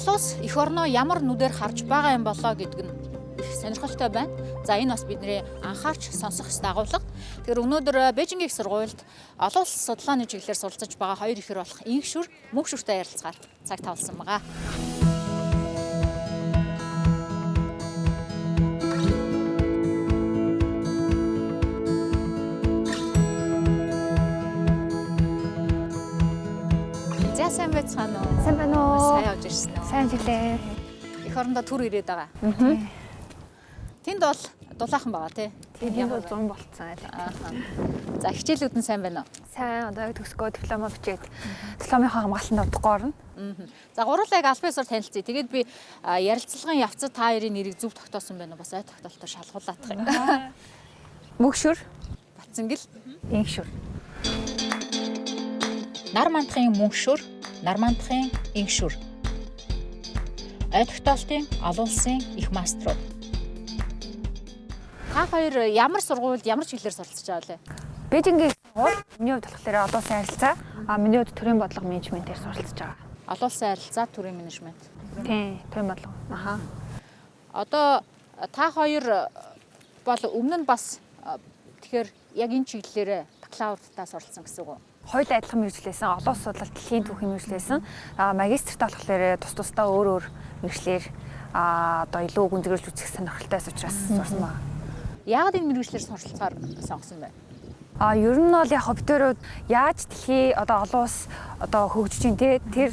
Монгол улс эх орноо ямар нүдээр харж байгаа юм болоо гэдэг нь их сонирхолтой байна. За энэ бас бидний анхаарч сонсох ёстой агуулга. Тэгэхээр өнөөдөр Бээжингийн их сургуульд олон улс судалгааны чиглэлээр суралцж байгаа хоёр ихэр болох Инхшүр, Мөнхшүртэй ярилцгаар цаг тавлсан байгаа. За сайн байцгаана уу? Сайн байна уу? Сайн явж ирсэн үү? Сайн жилээ. Эх орондоо түр ирээд байгаа. Тэнд бол дулаахан байгаа тий. Тийм бол 100 болцсон айл. Ааха. За хичээлүүд нь сайн байна уу? Сайн одоо яг төгсгөө дипломо бичээд дипломынхаа хамгаалтанд удахгүй орно. За гурлаа яг албан ёсоор танилцъя. Тэгээд би ярилцлагын явцад та хоёрын нэрийг зөв тогтоосон байна уу? Бас ой тогтоолтоор шалгуулаадах юм. Мөгшөр, Батсангэл инхшүр. Нар мандахын мөнхшүр, нар мандахын инхшүр. Ой тогтоолтын олон улсын их маструуд. Та хоёр ямар сургуульд ямар чиглэлээр суралцж байгаа вэ? Бээжингийн их сургууль миний хувьд болохоор олон улсын харилцаа, а миний хувьд төрийн бодлого менежментээр суралцж байгаа. Олон улсын харилцаа, төрийн менежмент. Тийм, төрийн бодлого. Аха. Одоо та хоёр бол өмнө нь бас тэгэхээр яг энэ чиглэлээр бакалавртаа суралцсан гэсэн үг үү? Хоёул адилхан мэргэжлээсэн, олон улс судлал, дэлхийн түүхийн мэргэжлээсэн. А магистрт болохоор тус тусдаа өөр өөр мэргэжлээр одоо илүү гүнзгийрүүлж үзэх сонирхолтой учраас сурсан байна. Яагаад энэ мэргэжлээр суралцахаар сонгосон бэ? Ер нь бол яг бид яаж дэлхий одоо олон улс одоо хөгжиж чинь те тэр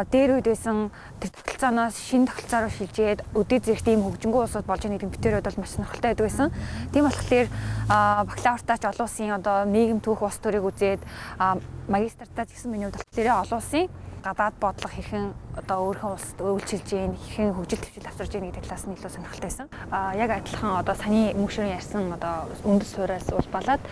дээр үед байсан тэр тогтолцооноос шинэ тогтолцоо руу шилжээд өдөө зэрэгт ийм хөгжингүү улсууд болж байгаа гэдэг бид бол маш сонирхолтой байдаг байсан. Тийм болохоор бакалавртаа ч олон улсын одоо нийгэм түүх улс төрийг үзээд магистртаа ч гэсэн миний хувьд болохоор олон улсын гадаад бодлого хэрхэн одоо өөрийнхөө улсад үйлчилж гин хэрхэн хөгжил дэвшил авчирж гин гэдэг талаас нь илүү сонирхолтой байсан. Яг адилхан одоо саяны мөнхшөрийн ярьсан одоо үндэс сууриас улбалаад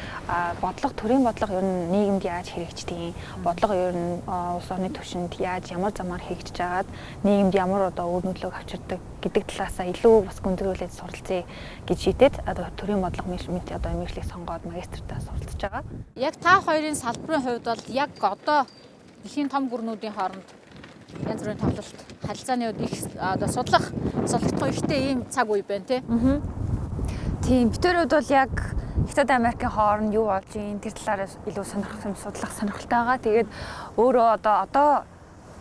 бодлого төрийн бодлого ер нь нийгэмд яаж хэрэгждэг, бодлого ер нь улс орны түвшинд яаж ямар замаар хэрэгжиж байгаад нийгэмд ямар одоо үр нөлөөг авчирдаг гэдэг талаасаа илүү бас гүнзгийрүүлээд суралцъя гэж шийдээд одоо төрийн бодлого менежмент одоо мэргэжлийг сонгоод магистртаа суралцж байгаа. Яг та хоёрын салбарын хувьд бол яг одоо дэлхийн том гүрнүүдийн хооронд янз бүрийн тоглолт, харилцааны хувьд их одоо судлах, судлах ихтэй ийм цаг үе байна тий. Тийм, бид бол яг Хятад Америкийн хооронд юу болж ийн тэр талаар илүү сонирхох судлах сонирхолтой байгаа. Тэгээд өөрөө одоо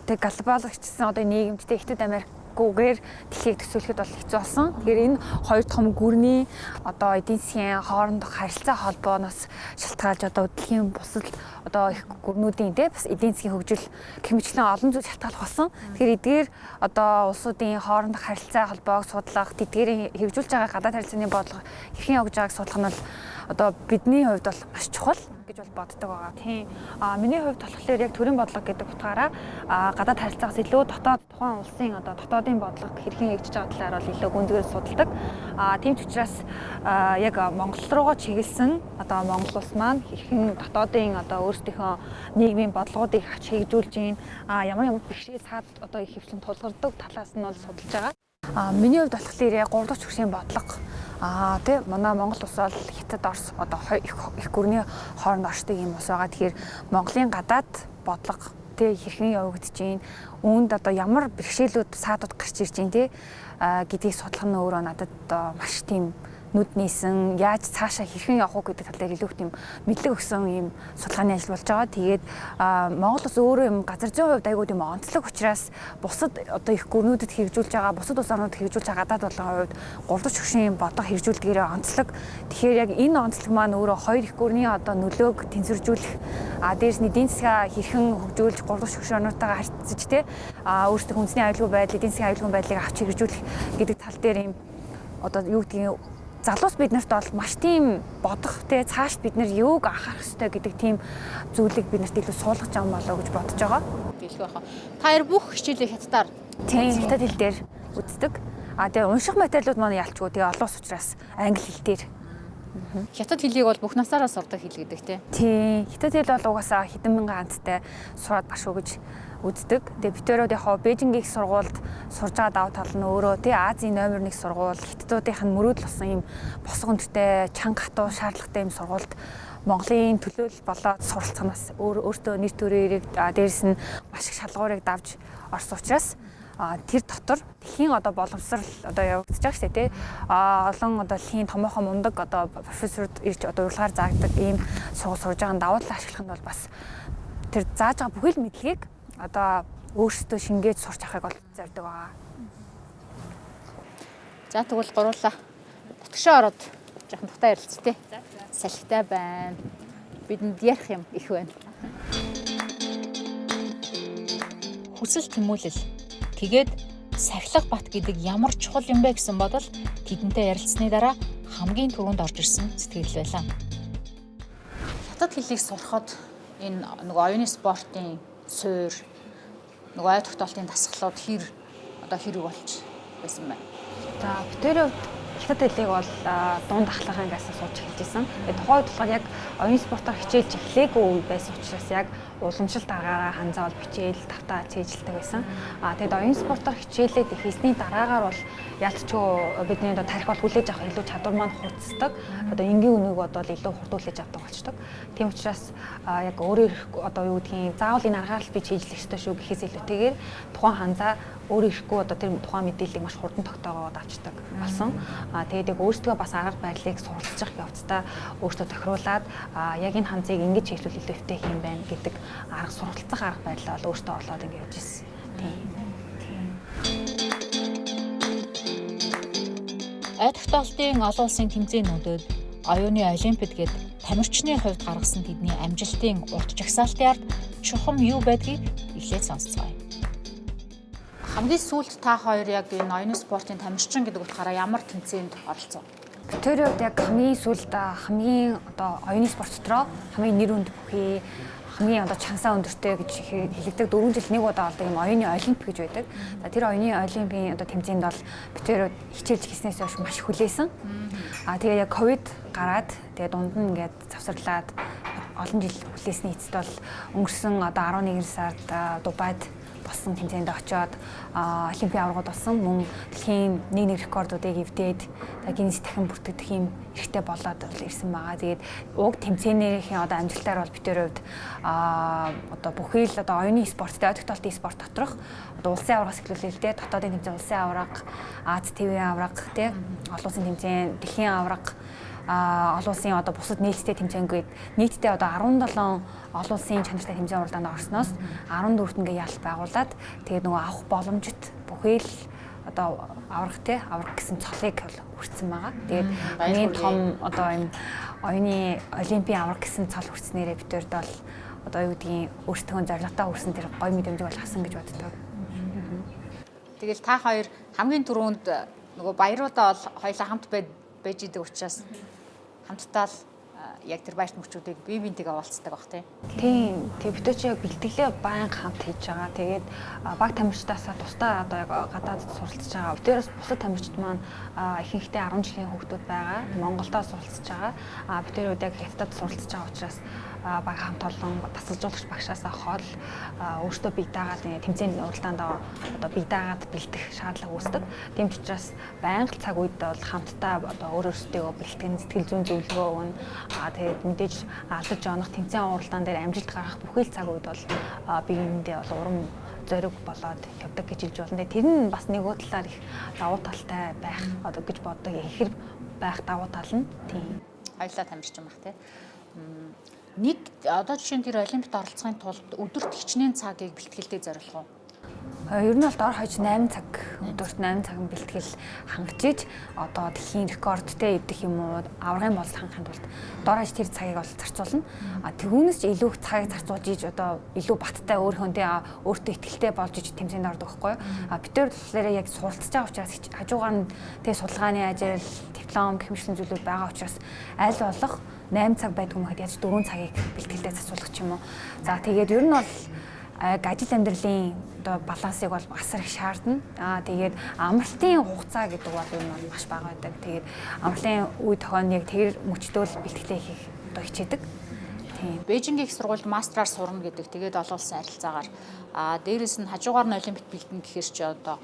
тэг глобалчсан одоо нийгэмдтэй Хятад Америкгүйгээр дэлхийг төсөөлөхөд бол хэцүү болсон. Тэгэхээр энэ хоёр том гүрний одоо эдийн засгийн хоорондох харилцаа холбооноос шалтгаалж одоо дэлхийн бусад одоо их гүрнүүдийн те бас эдийн засгийн хөгжил гэх мэтчлэн олон зүйл шалтгаалх болсон. Тэгэхээр эдгээр одоо улсуудын хоорондох харилцаа холбоог судлах, тэдгээрийн хэрэгжүүлж байгаа гадаад харилцааны бодлого хэрхэн явж байгааг судлах нь бол одоо бидний хувьд бол маш чухал гэж бол боддог байгаа. Тийм. Миний хувьд болохоор яг төрийн бодлого гэдэг утгаараа гадаад харилцаагаас илүү дотоод тухайн улсын одоо дотоодын бодлого хэрхэн хэрэгжиж байгаа талаар бол илүү гүнзгийр судалдаг. Тийм ч учраас яг Монгол руугаа чиглэсэн одоо Монгол улс маань хэрхэн дотоодын одоо өөрсдийнхөө нийгмийн бодлогоодыг авч хэрэгжүүлж гин ямар ямар бэрхшээл цаад одоо их хвшлэн тулгардаг талаас нь бол судалж байгаа. Миний хувьд болохоор яг 3 дахь түвшний бодлого тий манай Монгол улс бол Хятад, Орос одоо их гүрний хооронд оршдог юм улс байгаа. Тэгэхээр Монголын гадаад бодлого тий хэрхэн явагдаж гин, үүнд одоо ямар бэрхшээлүүд саадууд гарч ирж гин тий гэдгийг судлах нь өөрөө надад одоо маш тийм нүд нээсэн, яаж цаашаа хэрхэн явах уу гэдэг тал дээр илүү их тийм мэдлэг өгсөн юм судалгааны ажил болж байгаа. Тэгээд Монгол улс өөрөө юм газар зүйн хувьд айгүй тийм онцлог учраас бусад одоо их гүрнүүдэд хэрэгжүүлж байгаа, бусад улс орнууд хэрэгжүүлж байгаа гадаад бодлогын хувьд 3 дахь түвшний бодлого хэрэгжүүлдгээрээ онцлог. Тэгэхээр яг энэ онцлог маань өөрөө хоёр их гүрний одоо нөлөөг тэнцвэржүүлэх, дээрс нь эдийн засгаа хэрхэн хөгжүүлж 3 дахь түвшний орнуудтайгаа харьцаж те өөрсдөх үндэсний аюулгүй байдал, эдийн засгийн аюулгүй байдлыг авч хэрэгжүүлэх гэдэг тал дээр юм одоо юу гэдгийг залуус бид нарт бол маш тийм бодох те цааш бид нар юуг анхаарах ёстой гэдэг тийм зүйлийг бид нарт илүү суулгаж байгаа юм болоо гэж бодож байгаа. Гэлгүй баха. Та хоёр бүх хичээлээ хятадаар Тийм, хятад хэл дээр үздэг. Тэгээ унших материалууд маань ялчгүй тэгээ олон улс учраас англи хэл дээр. Хятад хэлийг бол бүх насаараа сурдаг хэл гэдэг те. Тийм, хятад хэл бол угаасаа хэдэн мянган анттай сураад башгүй гэж үздэг. Тэгээ бид тэрүүд яг Бээжингийн их сургуульд сурж байгаа давуу тал нь өөрөө тий Азийн номер 1 сургууль, хятадуудынх нь мөрөөдөл болсон юм босго өндөртэй, чанга хатуу шаардлагатай юм сургуульд Монголын төлөөлөл болоод суралцах нь бас өөртөө нэр төрөөрийг дээрэс нь маш их шалгуурыг давж орсон учраас Тэр дотор дэлхийн одоо боломжсрал одоо явагдаж байгаа шүү дээ, тий. Олон одоо дэлхийн томоохон мундаг одоо профессорууд ирж одоо урилгаар заагддаг ийм сургууль сурж байгаа, давуу тал ашиглах нь бол бас тэр зааж байгаа бүхэл мэдлэгийг одоо өөрсдөө шингээж сурч авахыг бол зорддог байгаа. За, тэгвэл гуруулаа дотгошоо ороод жоохон тухтай ярилцъя. Салхитай байна. Бидэнд ярих юм их байна. Хүсэл тэмүүлэл, тэгээд сахилга бат гэдэг ямар чухал юм бэ гэсэн бодол тэдэнтэй ярилцсаны дараа хамгийн түрүүнд орж ирсэн сэтгэл байлаа. Хятад хэлийг сурахад энэ нөгөө оюуны спортын суурь, нөгөө ой тогтоолтын дасгалууд хэр одоо хэрэг болж байсан байна? За, бид хоёрын хувьд хятад хэлийг бол дунд ахлах ангиас сууж эхэлж исэн. Тэгээд тухайн үед болохоор яг оюун спортоор хичээлж эхлээгүй үе байсан учраас яг уламжлалт аргаараа ханзаа бол бичээл тавтаа цээжилдэг байсан. Тэгээд оюун спортоор хичээлээд эхэлсний дараагаар бол ялцчгүй бидний одоо тарих бол хүлээж авах илүү чадвар маань хурцдаг. Одоо энгийн үнийг одоо илүү хурд хүлээж авдаг болчдөг. Тийм учраас яг өөрөө одоо юу гэдгийг заавал энэ аргаар л би цээжлэх ёстой шүү гэхээс илүүтэйгээр тухайн ханзаа өөрөө ирэхгүй одоо тэр тухайн мэдээллийг маш хурдан тогтоогоод авчдаг болсон. Тэгээд яг өөрсдөө бас арга барилыг суралцах явцдаа өөртөө тохируулаад яг энэ ханзыг ингэж хийлүүл илүү өвтэй юм байна гэдэг арга суралцах арга барилаа бол өөртөө олоод ингэ явж ирсэн. Тийм. Ой тогтоолтын олон улсын тэмцээнүүдэд оюуны олимпиад гээд тамирчны хувьд гаргасан тэдний амжилтын урт жагсаалтын ард чухам юу байдгийг эхлээд сонсцгоё. Хамгийн сүүлд та хоёр яг энэ оюуны спортын тамирчин гэдэг утгаараа ямар тэмцээнд оролцов? Бид хоёрын хувьд яг хамгийн сүүлд хамгийн одоо оюуны спорт дотроо хамгийн нэр хүнд бүхий, хамгийн одоо чансаа өндөртэй гэж хэлэгдэг 4 жил нэг удаа болдог юм оюуны олимп гэж байдаг. За, тэр оюуны олимпийн одоо тэмцээнд бол бид хоёр хичээлж хийснээс хойш маш хүлээсэн. Тэгээ яг ковид гараад тэгээ дунд нь ингээд завсарлаад олон жил хүлээсний эцэст бол өнгөрсөн одоо 11 сард Дубайд болсон тэмцээнд очиод олимпийн аваргууд болсон, мөн дэлхийн нэг нэг рекордуудыг эвдээд Гиннес дахин бүртгэдэх юм эрхтэй болоод ирсэн байгаа. Тэгээд уг тэмцээнийхээ одоо амжилтаар бол бид хоёр хувьд одоо бүхий л одоо оюуны спорттой, ой тогтоолтын спорт доторх одоо улсын аваргаас эхлүүлээ л дээ, дотоодын тэмцээн, улсын аварга, Аз ТV аварга, тий, олон улсын тэмцээн, дэлхийн аварга, олон улсын одоо бусад нээлттэй тэмцээнгээд нийтдээ одоо 17 олон улсын чанартай тэмцээн уралдаанд орсноос 14-т ингээ ялт байгуулад тэгээд нөгөө авах боломжит бүхий л одоо аврах, те, аврах гэсэн цолыг бол хүртсэн байгаа. Тэгээд хамгийн том одоо энэ оюуны олимпийн аврах гэсэн цол хүртснээрээ бид хоёрт бол одоо юу гэдгийг өөрсдөө зорилготой хүрсэн тэр гоё мэдрэмжийг бол авсан гэж боддог. Тэгэл та хоёр хамгийн түрүүнд нөгөө баяруудаа бол хоёлаа хамт байж идэг учраас хамтдаа л яг тэр баярт мөчүүдийг бие биентэйгээ уулздаг бах, тий. Тийм. Тэг бид чи яг бэлтгэлээ байнга хамт хийж байгаа. Тэгээд баг тамирчдаасаа тусдаа одоо яг гадаадд суралцж байгаа. Бид хоёроос бусад тамирчид маань ихэнхдээ 10 жилийн хүүхдүүд байгаа. Монголдоо суралцж байгаа. Бид хоёрууд яг Хятадд суралцж байгаа учраас баг хамт олон дасгалжуулагч багшаасаа хол өөртөө бие даагаад тэмцээнд уралдаанд одоо бие даагаад бэлдэх шаардлага үүсдэг. Тийм ч учраас байнга цаг үед бол хамтдаа одоо өөр өөрсдөө бэлтгэн, сэтгэл зүйн зөвлөгөө өгнө. Тэгээд мэдээж алдаж онох, тэмцээн уралдаан дээр амжилт гаргах бүхий л цаг үед бол биеиндээ бол урам зориг болоод явдаг гэж хэлж болно. Тэр нь бас нөгөө талаар их давуу талтай байх одоо гэж боддог. Ихэр байх давуу тал нь тийм. Хоёлаа тамирчин баг, тий. Нэг одоо жишээ нь тэр олимпиад оролцохын тулд өдөрт хичнээн цагийг бэлтгэлдээ зориулах уу? Ер нь бол дор хаяж 8 цаг, өдөрт 8 цагийн бэлтгэл хангаж иж одоо дэлхийн рекордтэй эвдэх юм уу, аваргын бололт хангахын тулд дор хаяж тэр цагийг бол зарцуулна. Түүнээс ч илүү их цагийг зарцуулж иж одоо илүү баттай өөрийнхөө өөртөө ихтэй болж иж тэмцээнд ордог байхгүй юу? Бид нар болохоор яг суралцж байгаа учраас хажуугаар нь тэг судалгааны ажил, диплом гэх мэт зүйлүүд байгаа учраас аль болох 8 цаг байдгүй юм хэд яаж 4 цагийг бэлтгэлдээ зарцуулах ч юм уу. За, тэгээд ер нь бол яг ажил амьдралын одоо балансыг бол асар их шаардна. Тэгээд амралтын хугацаа гэдэг бол ер нь бол маш бага байдаг. Тэгээд амралтын үе тохион яг тэр мөчтөөл бэлтгэлээ хийх одоо хичээдэг. Тийм. Бээжингийн их сургуульд мастраар сурна гэдэг. Тэгээд олон улсын харилцаагаар дээрэс нь хажуугаар нь олимпиад бэлдэнэ гэхэр чи одоо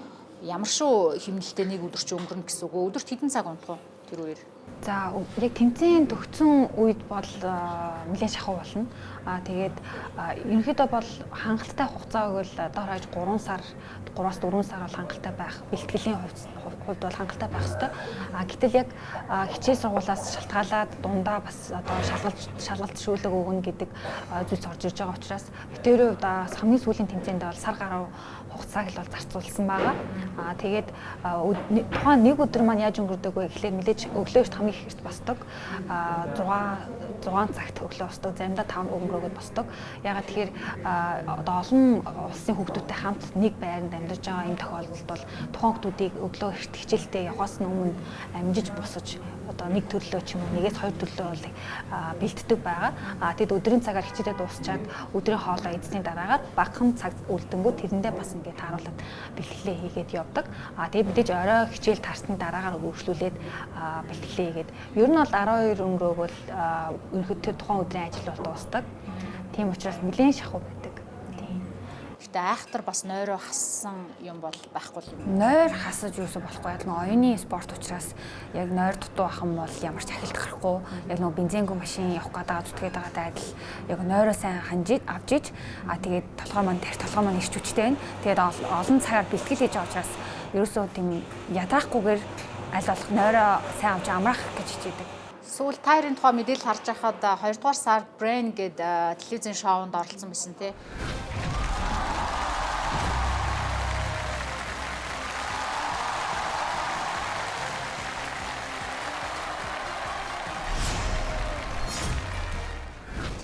ямар шүү хэмнэлтэд нэг өдөр чи өнгөрнө гэсэн үг үү? Өдөрт хэдэн цаг унтах уу тэр үеэр? За яг тэмцээн төгссөн үед бол нэлээд шахуу болно. Тэгээд ерөнхийдөө бол хангалттай хугацаа өгвөл дор хаяж 3 сар 3-аас 4 сар бол хангалттай байх. Бэлтгэлийн хувьд бол хангалттай байх ёстой. Гэтэл яг хичээл сургуулиас шалтгаалаад дундаа бас одоо шалгалт шүүлэг өгнө гэдэг зүйлс орж ирж байгаа учраас битэрийн хувьд хамгийн сүүлийн тэмцээнд бол сар гаруй хугацааг л бол зарцуулсан байгаа. Тэгээд тухайн нэг өдөр маань яаж өнгөрдөг вэ гэхлээр мэдээж өглөө эрт хамгийн их эрт босдог. 6 цагт өглөө босдог, заримдаа 5 өнгөрөөгд босдог. Ягаад тэгэхээр одоо олон улсын хүүхдүүдтэй хамт нэг байранд амьдарч байгаа ийм тохиолдолд бол тухайн хүүхдүүдийг өглөө эрт хичээлдээ явахаас өмнө амжиж босож одоо нэг төрлөө ч юм уу нэгээс хоёр төрлөө бол бэлддэг байгаа. Тэгэд өдрийн цагаар хичээлээ дуусчаад өдрийн хоолоо эзний дараагаар багахан цаг үлдэнгүү тэрэндээ бас ингээд тааруулаад бэлтгэлээ хийгээд явдаг. Тэгээд мэдээж орой хичээл тарсны дараагаар өргөжлүүлээд бэлтгэлээ хийгээд ер нь бол 12 өнгөрөөг бол ерөнхийдөө тухайн өдрийн ажил бол дуусдаг. Тийм учраас нэлээд шахуу байдаг. Гэхдээ айхтар бас нойроо хассан юм бол байхгүй юм. Нойр хасаж юусоо болохгүй. Яг нэг оюуны спорт учраас яг нойр дутуу ах юм бол ямар ч ахилт гарахгүй. Яг нөгөө бензингүй машин явах гэдэг зүтгээд байгаатай адил яг нойроо сайн ханжиж авч иж тэгээд толгой маань тэр толгой маань ирч хүчтэй байна. Тэгээд олон цагаар бэлтгэл хийж байгаа учраас ерөөсөө тийм ядраахгүйгээр аль болох нойроо сайн авч амраах гэж хичээдэг. Сүүл та хоёрын тухай мэдээлэл харж байхад 2 дугаар сар Brain гэдэг телевизийн шоунд оролцсон байсан тий.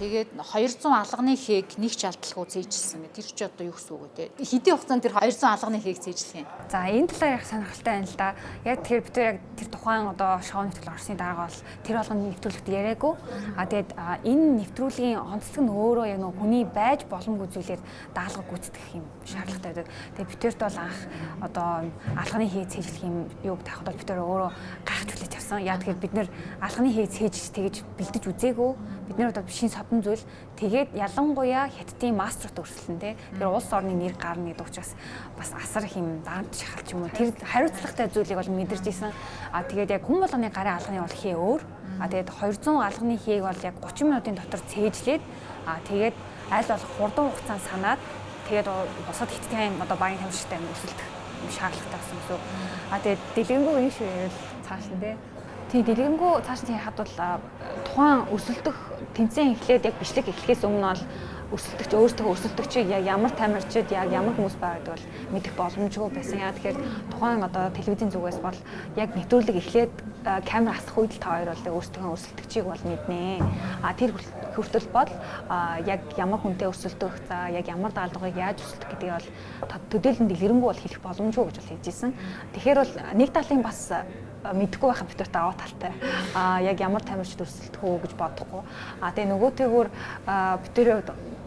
Тэгээд 200 алганы хээг нэг ч алдалгүй цээжилсэн. Тэр чи одоо юу гэсэн үг вэ те? Хэдийн хугацаанд тэр 200 алганы хээг цээжлэх юм? За энэ талаар яг сонирхолтой байна л да. Яг тэгэхээр бид тэр яг тэр тухайн одоо шоу нэвтрүүлэг орсны дараа бол тэр болгоны нэвтрүүлэгт яриаггүй. Тэгээд энэ нэвтрүүлгийн онцлог нь өөрөө яг нөгөө хүний байж боломгүй зүйлээр даалгавар гүйцэтгэх юм шаардлагатай байдаг. Тэгээд бид тэрт бол анх одоо алганы хээг цээжлэх юм юуг тавихад бол бид тэр өөрөө гайхаж хүлээж авсан. Яг тэгэхээр бид нэр алганы хээг цээжиж тэгэж бэлдэж үзээгүй. Бид нэр одоо шин содон зүйл тэгээд ялангуяа хятадын мастерт өрсөлдөн тий. Тэр улс орны нэр гарна гэдэг учраас бас асар их юм дарамт шахалт юм уу. Тэр хариуцлагатай зүйлийг бол мэдэрч исэн. Тэгээд яг хүн болгоны гарын алганы бол хээ өөр. Тэгээд 200 алганы хээг бол яг 30 минутын дотор цээжлээд тэгээд аль болох хурдан хугацаанд санаад тэгээд бусад хятадын одоо багийн тамирчтай өрсөлдөх юм шаардлагатай болсон гэсэн үг. Тэгээд дэлгэрэнгүй энэ шиг ярил цааш нь тий. Тийм дэлгэрэнгүй цааш нь ярихад бол тухайн өрсөлдөх тэмцээн эхлээд яг бичлэг эхлэхээс өмнө бол өрсөлдөгч өөртөө өрсөлдөгчийг яг ямар тамирчид яг ямар хүмүүс байгаа гэдэг бол мэдэх боломжгүй байсан. Яг тэгэхээр тухайн одоо телевизийн зүгээс бол яг нэвтрүүлэг эхлээд камер асах үед л та хоёр бол өөрсдийнхөө өрсөлдөгчийг бол мэднэ. Тэр хүртэл бол яг ямар хүнтэй өрсөлдөх, за яг ямар даалгаврыг яаж өрсөлдөх гэдгийг бол төдийлөн дэлгэрэнгүй бол хэлэх боломжгүй гэж бол хэлж ирсэн. Тэгэхээр бол нэг талын бас мэдэхгүй байхад бид нарт аваа талтай. Яг ямар тамирчид өрсөлдөх үү гэж бодохгүй. Тэгээ нөгөөтэйгүр бид тэр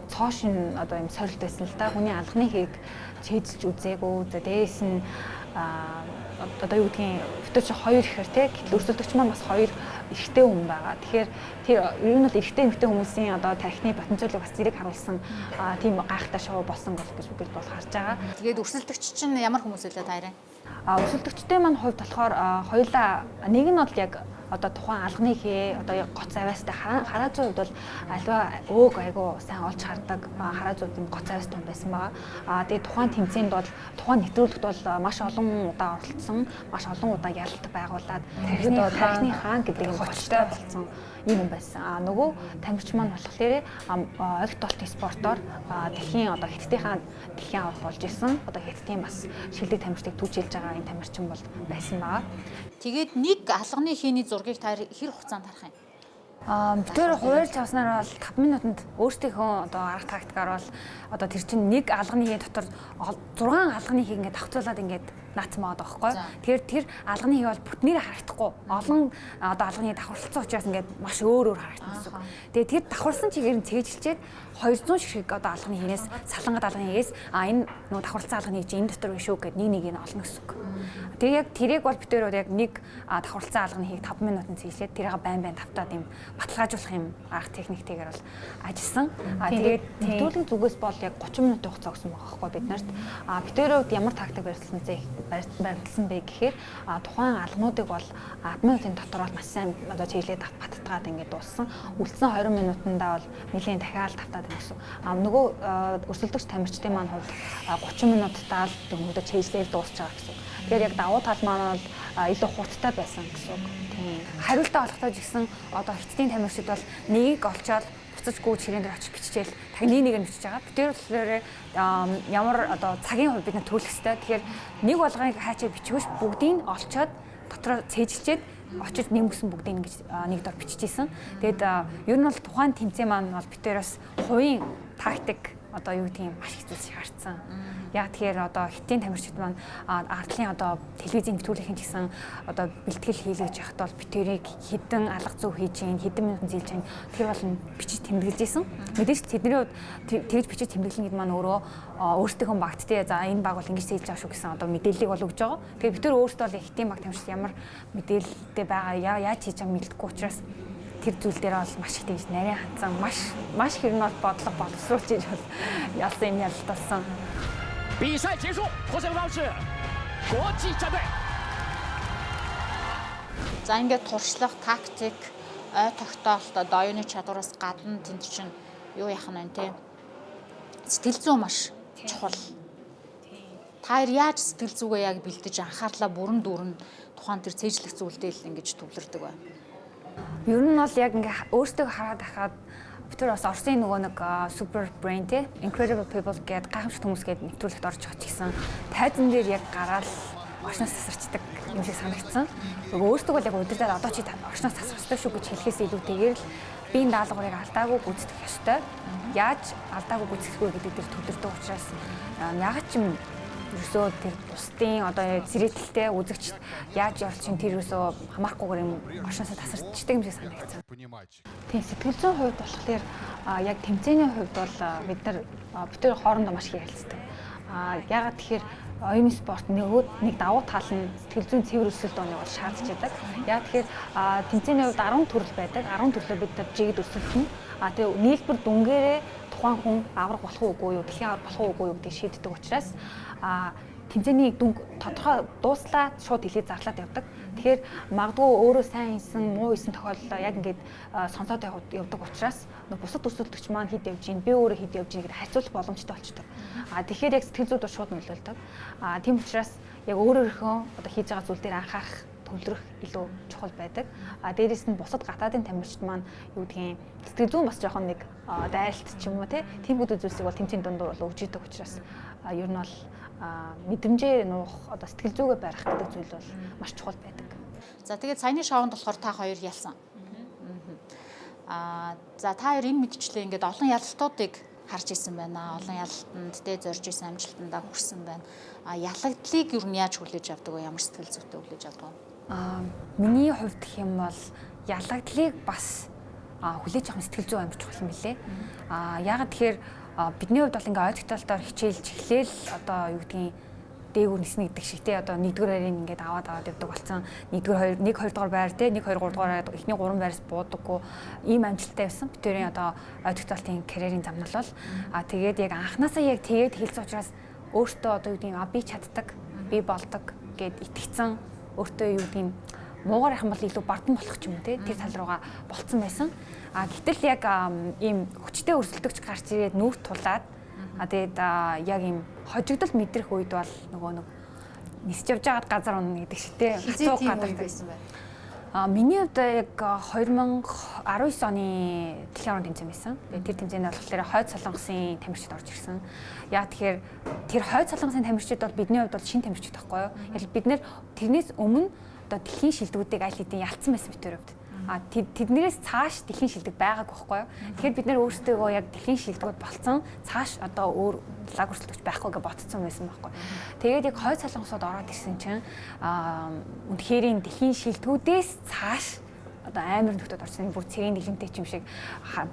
цоо шин одоо юм сорилт байсан л да. Хүний алганы хээг чэйдэлж үзээгүй. За дээрэс нь одоо юу гэдгийг бид нар чи хоёр ихээр те гэтэл өрсөлдөгч маань бас хоёр эрэгтэй хүн байгаа. Тэгэхээр тэр ер нь бол эрэгтэй эмэгтэй хүмүүсийн одоо тархины потенциалыг бас зэрэг харуулсан тийм гайхалтай шоу болсон гэж бид бол харж байгаа. Тэгээд өрсөлдөгч чинь ямар хүмүүс вэ та хоёрын? Өрсөлдөгчдийн маань хувьд болохоор хоёулаа нэг нь бол яг одоо тухайн алганы хээ одоо гоц авиастай хараа зүйн хувьд бол альва өөг айгуу сайн олж хардаг хараа зүйд юм гоц авиастай хүн байсан байгаа. Тэгээд тухайн тэмцээнд бол тухайн нэвтрүүлэгт бол маш олон удаа оролцсон, маш олон удаа ялалт байгуулад тархины хаан гэдэг юм хочтой болсон юм байсан. Нөгөө тамирч маань болохоор огт толтын спортоор дэлхийн одоо хятадынхаа дэлхийн аварга болж исэн. Одоо хятадын бас шилдэг тамирчдыг түүжээлж байгаа энэ тамирчин бол байсан байгаа. Тэгээд нэг алганы хээний зургийг та хэр хугацаанд харах юм? Бид тэр хуваарлж авснаар бол 5 минутанд өөрсдийнхөө одоо арга тактикаар бол одоо тэр чинь нэг алганы хээ дотор 6 алганы хээ ингээд давхцуулаад ингээд наацсан байгаа байхгүй. Тэгэхээр тэр алганы хээ бол бүтнээр харагдахгүй. Олон одоо алганы давхарлцсан учраас ингээд маш өөр өөр харагдана гэсэн үг. Тэгээд тэр давхарсан чигээр нь цээжилчээд 200 ширхэг одоо алганы хээс салангад алганы хээс энэ нөгөө давхарлцсан алганы хээ чинь энэ дотор биш үү гэд нэг нэг нь олно гэсэн үг. Тэгээ яг тэрийг бол бид тэр яг нэг давхарлцсан алганы хээг 5 минутанд цээжлээд тэрийг байн байн тавтаад юм баталгаажуулах юм арга техниктэйгээр бол ажилласан. Тэгээд нэвтрүүлгийн зүгээс бол яг 30 минутын хугацаа өгсөн байгаа байхгүй бид нарт. Бид тэр үед ямар тактик барьсан зэ баримтлсан бэ гэхээр тухайн алгануудыг бол 10 минутын дотор бол маш сайн одоо чиглээд баттгаад ингээд дууссан. Үлдсэн 20 минутандаа бол нэлийн дахиад тавтаад байна гэсэн. Нөгөө өрсөлдөгч тамирчдын маань хувьд 30 минутдаа л дөнгөдөө чийжлээл дуусч байгаа гэсэн. Тэгэхээр яг давуу тал маань бол илүү хурдтай байсан гэсэн үг. Тийм. Хариултаа олохдоо ч гэсэн одоо хятадын тамирчид бол нэгийг олчоод буцаж гүйж ширээн дээр очиж биччихэл тагны нэг нь бичиж байгаа. Бид тэр болохоор ямар одоо цагийн хувьд бид нар төрүүлэх ёстой. Тэгэхээр нэг болгоныг хаачаа бичвэш бүгдийг олчоод дотроо цээжилчээд очиж нэмгсэн бүгдийг ингэж нэг дор биччихсэн. Тэгээд ер нь бол тухайн тэмцээн маань бол бид тэр бас хувийн тактик одоо юу гэдгийг маш их зүйлс шаардсан. Яг тэгэхээр одоо хятадын тамирчид маань ардлын одоо телевизийн нэвтрүүлгийн ч гэсэн одоо бэлтгэл хийлгэж явахад бол бид тэрийг хэдэн алга зүй хийж гин, хэдэн минутын зээлж гин тэр бол бичиж тэмдэглэж исэн. Мэдээж тэдний хувьд тэгж бичиж тэмдэглэн гэдэг маань өөрөө өөрсдийнхөө багт те за энэ баг бол ингэж зээлж байгаа шүү гэсэн одоо мэдээллийг бол өгж байгаа. Тэгэхээр бид тэр өөрсдөө бол хятадын баг тамирчид ямар мэдээлэлтэй байгаа яаж хийж байгааг мэддэггүй учраас тэр зүйл дээр бол маш их тэгж нарийн хатсан маш маш хэрэг нь бол бодлого боловсруулж иж бол ялсан юм ялалт болсон. 比赛结束，获胜方是国际战队。 За ингээд туршлага, тактик, ой тогтоолт, одоо оюуны чадвараас гадна тэнд чинь юу яах нь вэ те? Сэтгэл зүй маш чухал. Та хоёр яаж сэтгэл зүгээ яг бэлдэж анхаарлаа бүрэн дүүрэн тухайн тэр цээжлэх зүйлдээ л ингэж төвлөрдөг бай. Ер нь бол яг ингээ өөртөө хараад байхад бид тэр бас Оросын нөгөө нэг super brain те incredible people гэдэг гайхамшигт хүмүүс гэдэг нэвтрүүлэгт орж байгаа ч гэсэн тайзан дээр яг гараал орчноос тасарчдаг юм шиг санагдсан. Өөртөө бол яг удирдаад одоо чи орчноос тасрах ёстой шүү гэж хэлэхээс илүүтэйгээр л би энэ даалгаврыг алдаагүй гүйцэтгэх ёстой. Яаж алдаагүй гүйцэтгэх вэ гэдэг дээр төвлөрдөг учраас яг ч юм ерөөсөө тэр бусдын одоо зэрэгтэлтэй үзэгч яаж явж чинь тэр ерөөсөө хамаарахгүйгээр юм орчноосоо тасарчдаг юм шиг санагдсан. Тийм, сэтгэл зүйн хувьд болохоор яг тэмцээний хувьд бол бид нар бид тэр хоорондоо маш их ярилцдаг. Яагаад тэгэхээр оюуны спорт нэг давуу тал нь сэтгэл зүйн цэвэр өрсөлд оныг бол шаардж байдаг. Яг тэгэхээр тэмцээний хувьд 10 төрөл байдаг. 10 төрлөө бид нар жигд өрсөлдөнө. Тэгээ нийлбэр дүнгээрээ тухайн хүн авраг болох уугүй юу, дэлхийн авраг болох уугүй юу гэдгийг шийддэг учраас тэмцээний дүнг тодорхой дууслаа шууд хэлээ зарлаад явдаг. Тэгэхээр магадгүй өөрөө сайн хийсэн, муу хийсэн тохиолдолд яг ингээд сонсоод явдаг учраас бусад өрсөлдөгч маань хэд явж гин, би өөрөө хэд явж гин гэдээ харьцуулах боломжтой болчдөг. Тэгэхээр яг сэтгэл зүйд шууд нөлөөлдөг. Тийм учраас яг өөрөөхөө одоо хийж байгаа зүйл дээр анхаарах, төвлөрөх илүү чухал байдаг. Дээрээс нь бусад гадаадын тамирчид маань юу гэдгийг сэтгэл зүйн бас жоохон нэг дайралт ч юм уу тийм бүдүү зүйлсийг бол тэмцээний дундуур бол өгж идэг учраас ер нь бол мэдрэмжээ нуух одоо сэтгэл зүгээ барих гэдэг зүйл бол маш чухал байдаг. За тэгээд саяны шоунд болохоор та хоёр ялсан. За та хоёр энэ мэдчлээ ингээд олон ялалтуудыг харж исэн байна. Олон ялалтанд тэ зорж исэн амжилтандаа хүрсэн байна. Ялагдлыг юу нь яаж хүлээж авдаг вэ? Ямар сэтгэл зүйтэй хүлээж авдаг вэ? Миний хувьд гэх юм бол ялагдлыг бас хүлээж авах сэтгэл зүй амар чухал юм билээ. Яагаад тэгэхээр бидний хувьд бол ингээ ойдогтолтоор хичээлж эхлээл одоо юу гэдгийг дээгүүр ниснэ гэдэг шиг те одоо нэгдүгээр байрыг ингээд аваад явдаг болсон. Нэгдүгээр 2 1 2 дугаар байр те 1 2 3 дугаар байр эхний 3 байраас буудаггүй ийм амжилттай байсан. Бид тэрийн одоо ойдогтолтын карьерийн замнал бол тэгээд яг анханасаа яг тэгээд хэлсэн учраас өөртөө одоо юу гэдгийг би чаддаг, би болдог гэд итгэцэн өөртөө юу гэдгийг муугар яхан бол илүү бардам болох ч юм уу те тэр тал руугаа болцсон байсан. Гэтэл яг ийм хүчтэй өрсөлдөгч гарч ирээд нүүр тулаад тэгээд яг ийм хожигдол мэдрэх үед бол нөгөө нэг нисэж явж байгаад газар унна гэдэг шиг те хацуу газар байсан байна. Миний хувьд яг 2019 оны дэлхийн аваргын тэмцээн байсан. Тэгээд тэр тэмцээнд болохоор хойд солонгосын тамирчид орж ирсэн. Яг тэгэхээр тэр хойд солонгосын тамирчид бол бидний хувьд бол шинэ тамирчид байхгүй юу? Яг бид нэр тэрнээс өмнө одоо дэлхийн шилдэгүүдийг аль хэдийн ялцсан байсан бид тэр хувьд. Тэднэрээс цааш дэлхийн шилдэг байгаагүй байхгүй юу? Тэгэхээр бид нэр өөрсдөө яг дэлхийн шилдэгүүд болцсон цааш одоо өөр лаг өрсөлдөгч байхгүй гэж ботцсон байсан байхгүй. Тэгээд яг хойд солонгосод ороод ирсэн чинь үнэхээр дэлхийн шилдэгүүдээс цааш одоо амар нөхдүүд орсон. Бүр цэрийн дэлгэнтэй ч юм шиг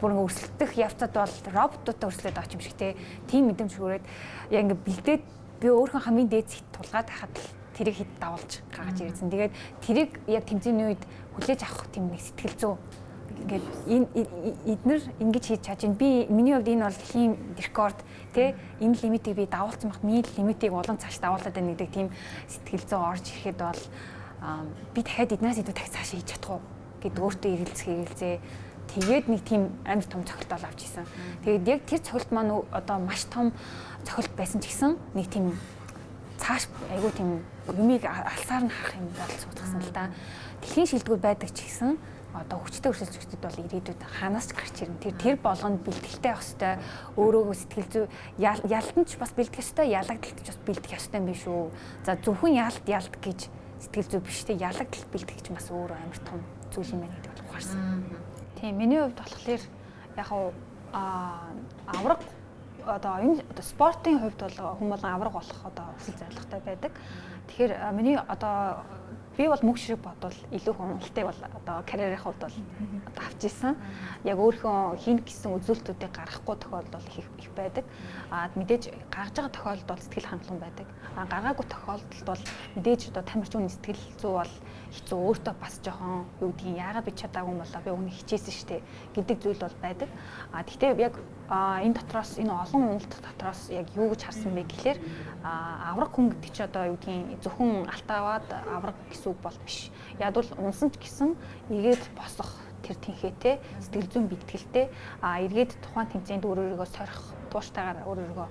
бүр ингээ өрсөлдөх явцад бол роботуудтай өрсөлдөд байгаа ч юм шиг те. Тийм мэдрэмж хүрээд яг ингээ бэлдээд би өөрийнхөө хамгийн дээд зэгт тулгаад байхад л тэрийг хэд давуулж гаргаж ирсэн. Тэгээд тэрийг яг тэмцээний үед хүлээж авах тийм нэг сэтгэл зүй Ингээд энэ эднэр ингэж хийж чадж байна. Би миний хувьд энэ бол дэлхийн рекорд тий, энэ лимитийг би давуулсан багт миний лимитийг улам цааш давуулаад байна гэдэг тийм сэтгэл зүй орж ирэхэд бол би дахиад эднээс илүү дахиад цаашаа хийж чадах уу гэд өөртөө эргэлзэх эргэлзээ. Тэгээд нэг тийм амар том цохилт бол авч исэн. Тэгээд яг тэр цохилт маань одоо маш том цохилт байсан ч гэсэн нэг тийм цааш айгүй тийм юмыг алсаар нь харах юм бол суудгасан л да. Дэлхийн шилдэгүүд байдаг ч гэсэн одоо хүчтэй өрсөлдөгчдөд бол ирээдүйд хаанаас ч гарч ирнэ. Тэр болгонд бэлтгэлтэй байх ёстой. Өөрөөгөө сэтгэл зүй ялтан ч бас бэлтгэх ёстой, ялагдaltaд ч бас бэлтгэх ёстой юм биш үү? За зөвхөн ялт ялт гэж сэтгэл зүй биш те, ялагдalт бэлтгэх ч бас өөрөө амар том зүйл юм байна гэдэг бол ухаарсан. Тийм, миний хувьд болохоор яг авраг одоо энэ одоо спортын хувьд бол хүн болгон авраг болох одоо хүсэл зорилготой байдаг. Тэгэхээр миний одоо би бол мөнгө ширэг бодвол илүү хөндлөлтэй бол одоо карьерийн хувьд бол одоо авч исэн. Яг өөрийнхөө хийнэ гэсэн үзүүлэлтүүдийг гаргахгүй тохиолдол их байдаг. А мэдээж гаргаж байгаа тохиолдолд бол сэтгэл хангалуун байдаг. А гаргаагүй тохиолдолд бол мэдээж одоо тамирч үн сэтгэл зүй бол хэцүү, өөртөө бас жоохон юу гэдгийг яагаад би чадаагүй юм болоо, би өмнө хичээсэн штэ гэдэг зүйл бол байдаг. А тэгтээ яг энэ дотроос энэ олон уналт дотроос яг юу гэж харсан бэ гэхлээр авраг хүн гэдэг чи одоо юу гэдгийг зөвхөн алтааваад авраг гэсэн үг бол биш. Яг бол унсан ч гэсэн эргээд босох тэр тэнхээтэй сэтгэл зүйн бэлтгэлтэй, эргээд тухайн тэмцээнд өөрөөрөө сорих, тууштайгаар өөрөөрөө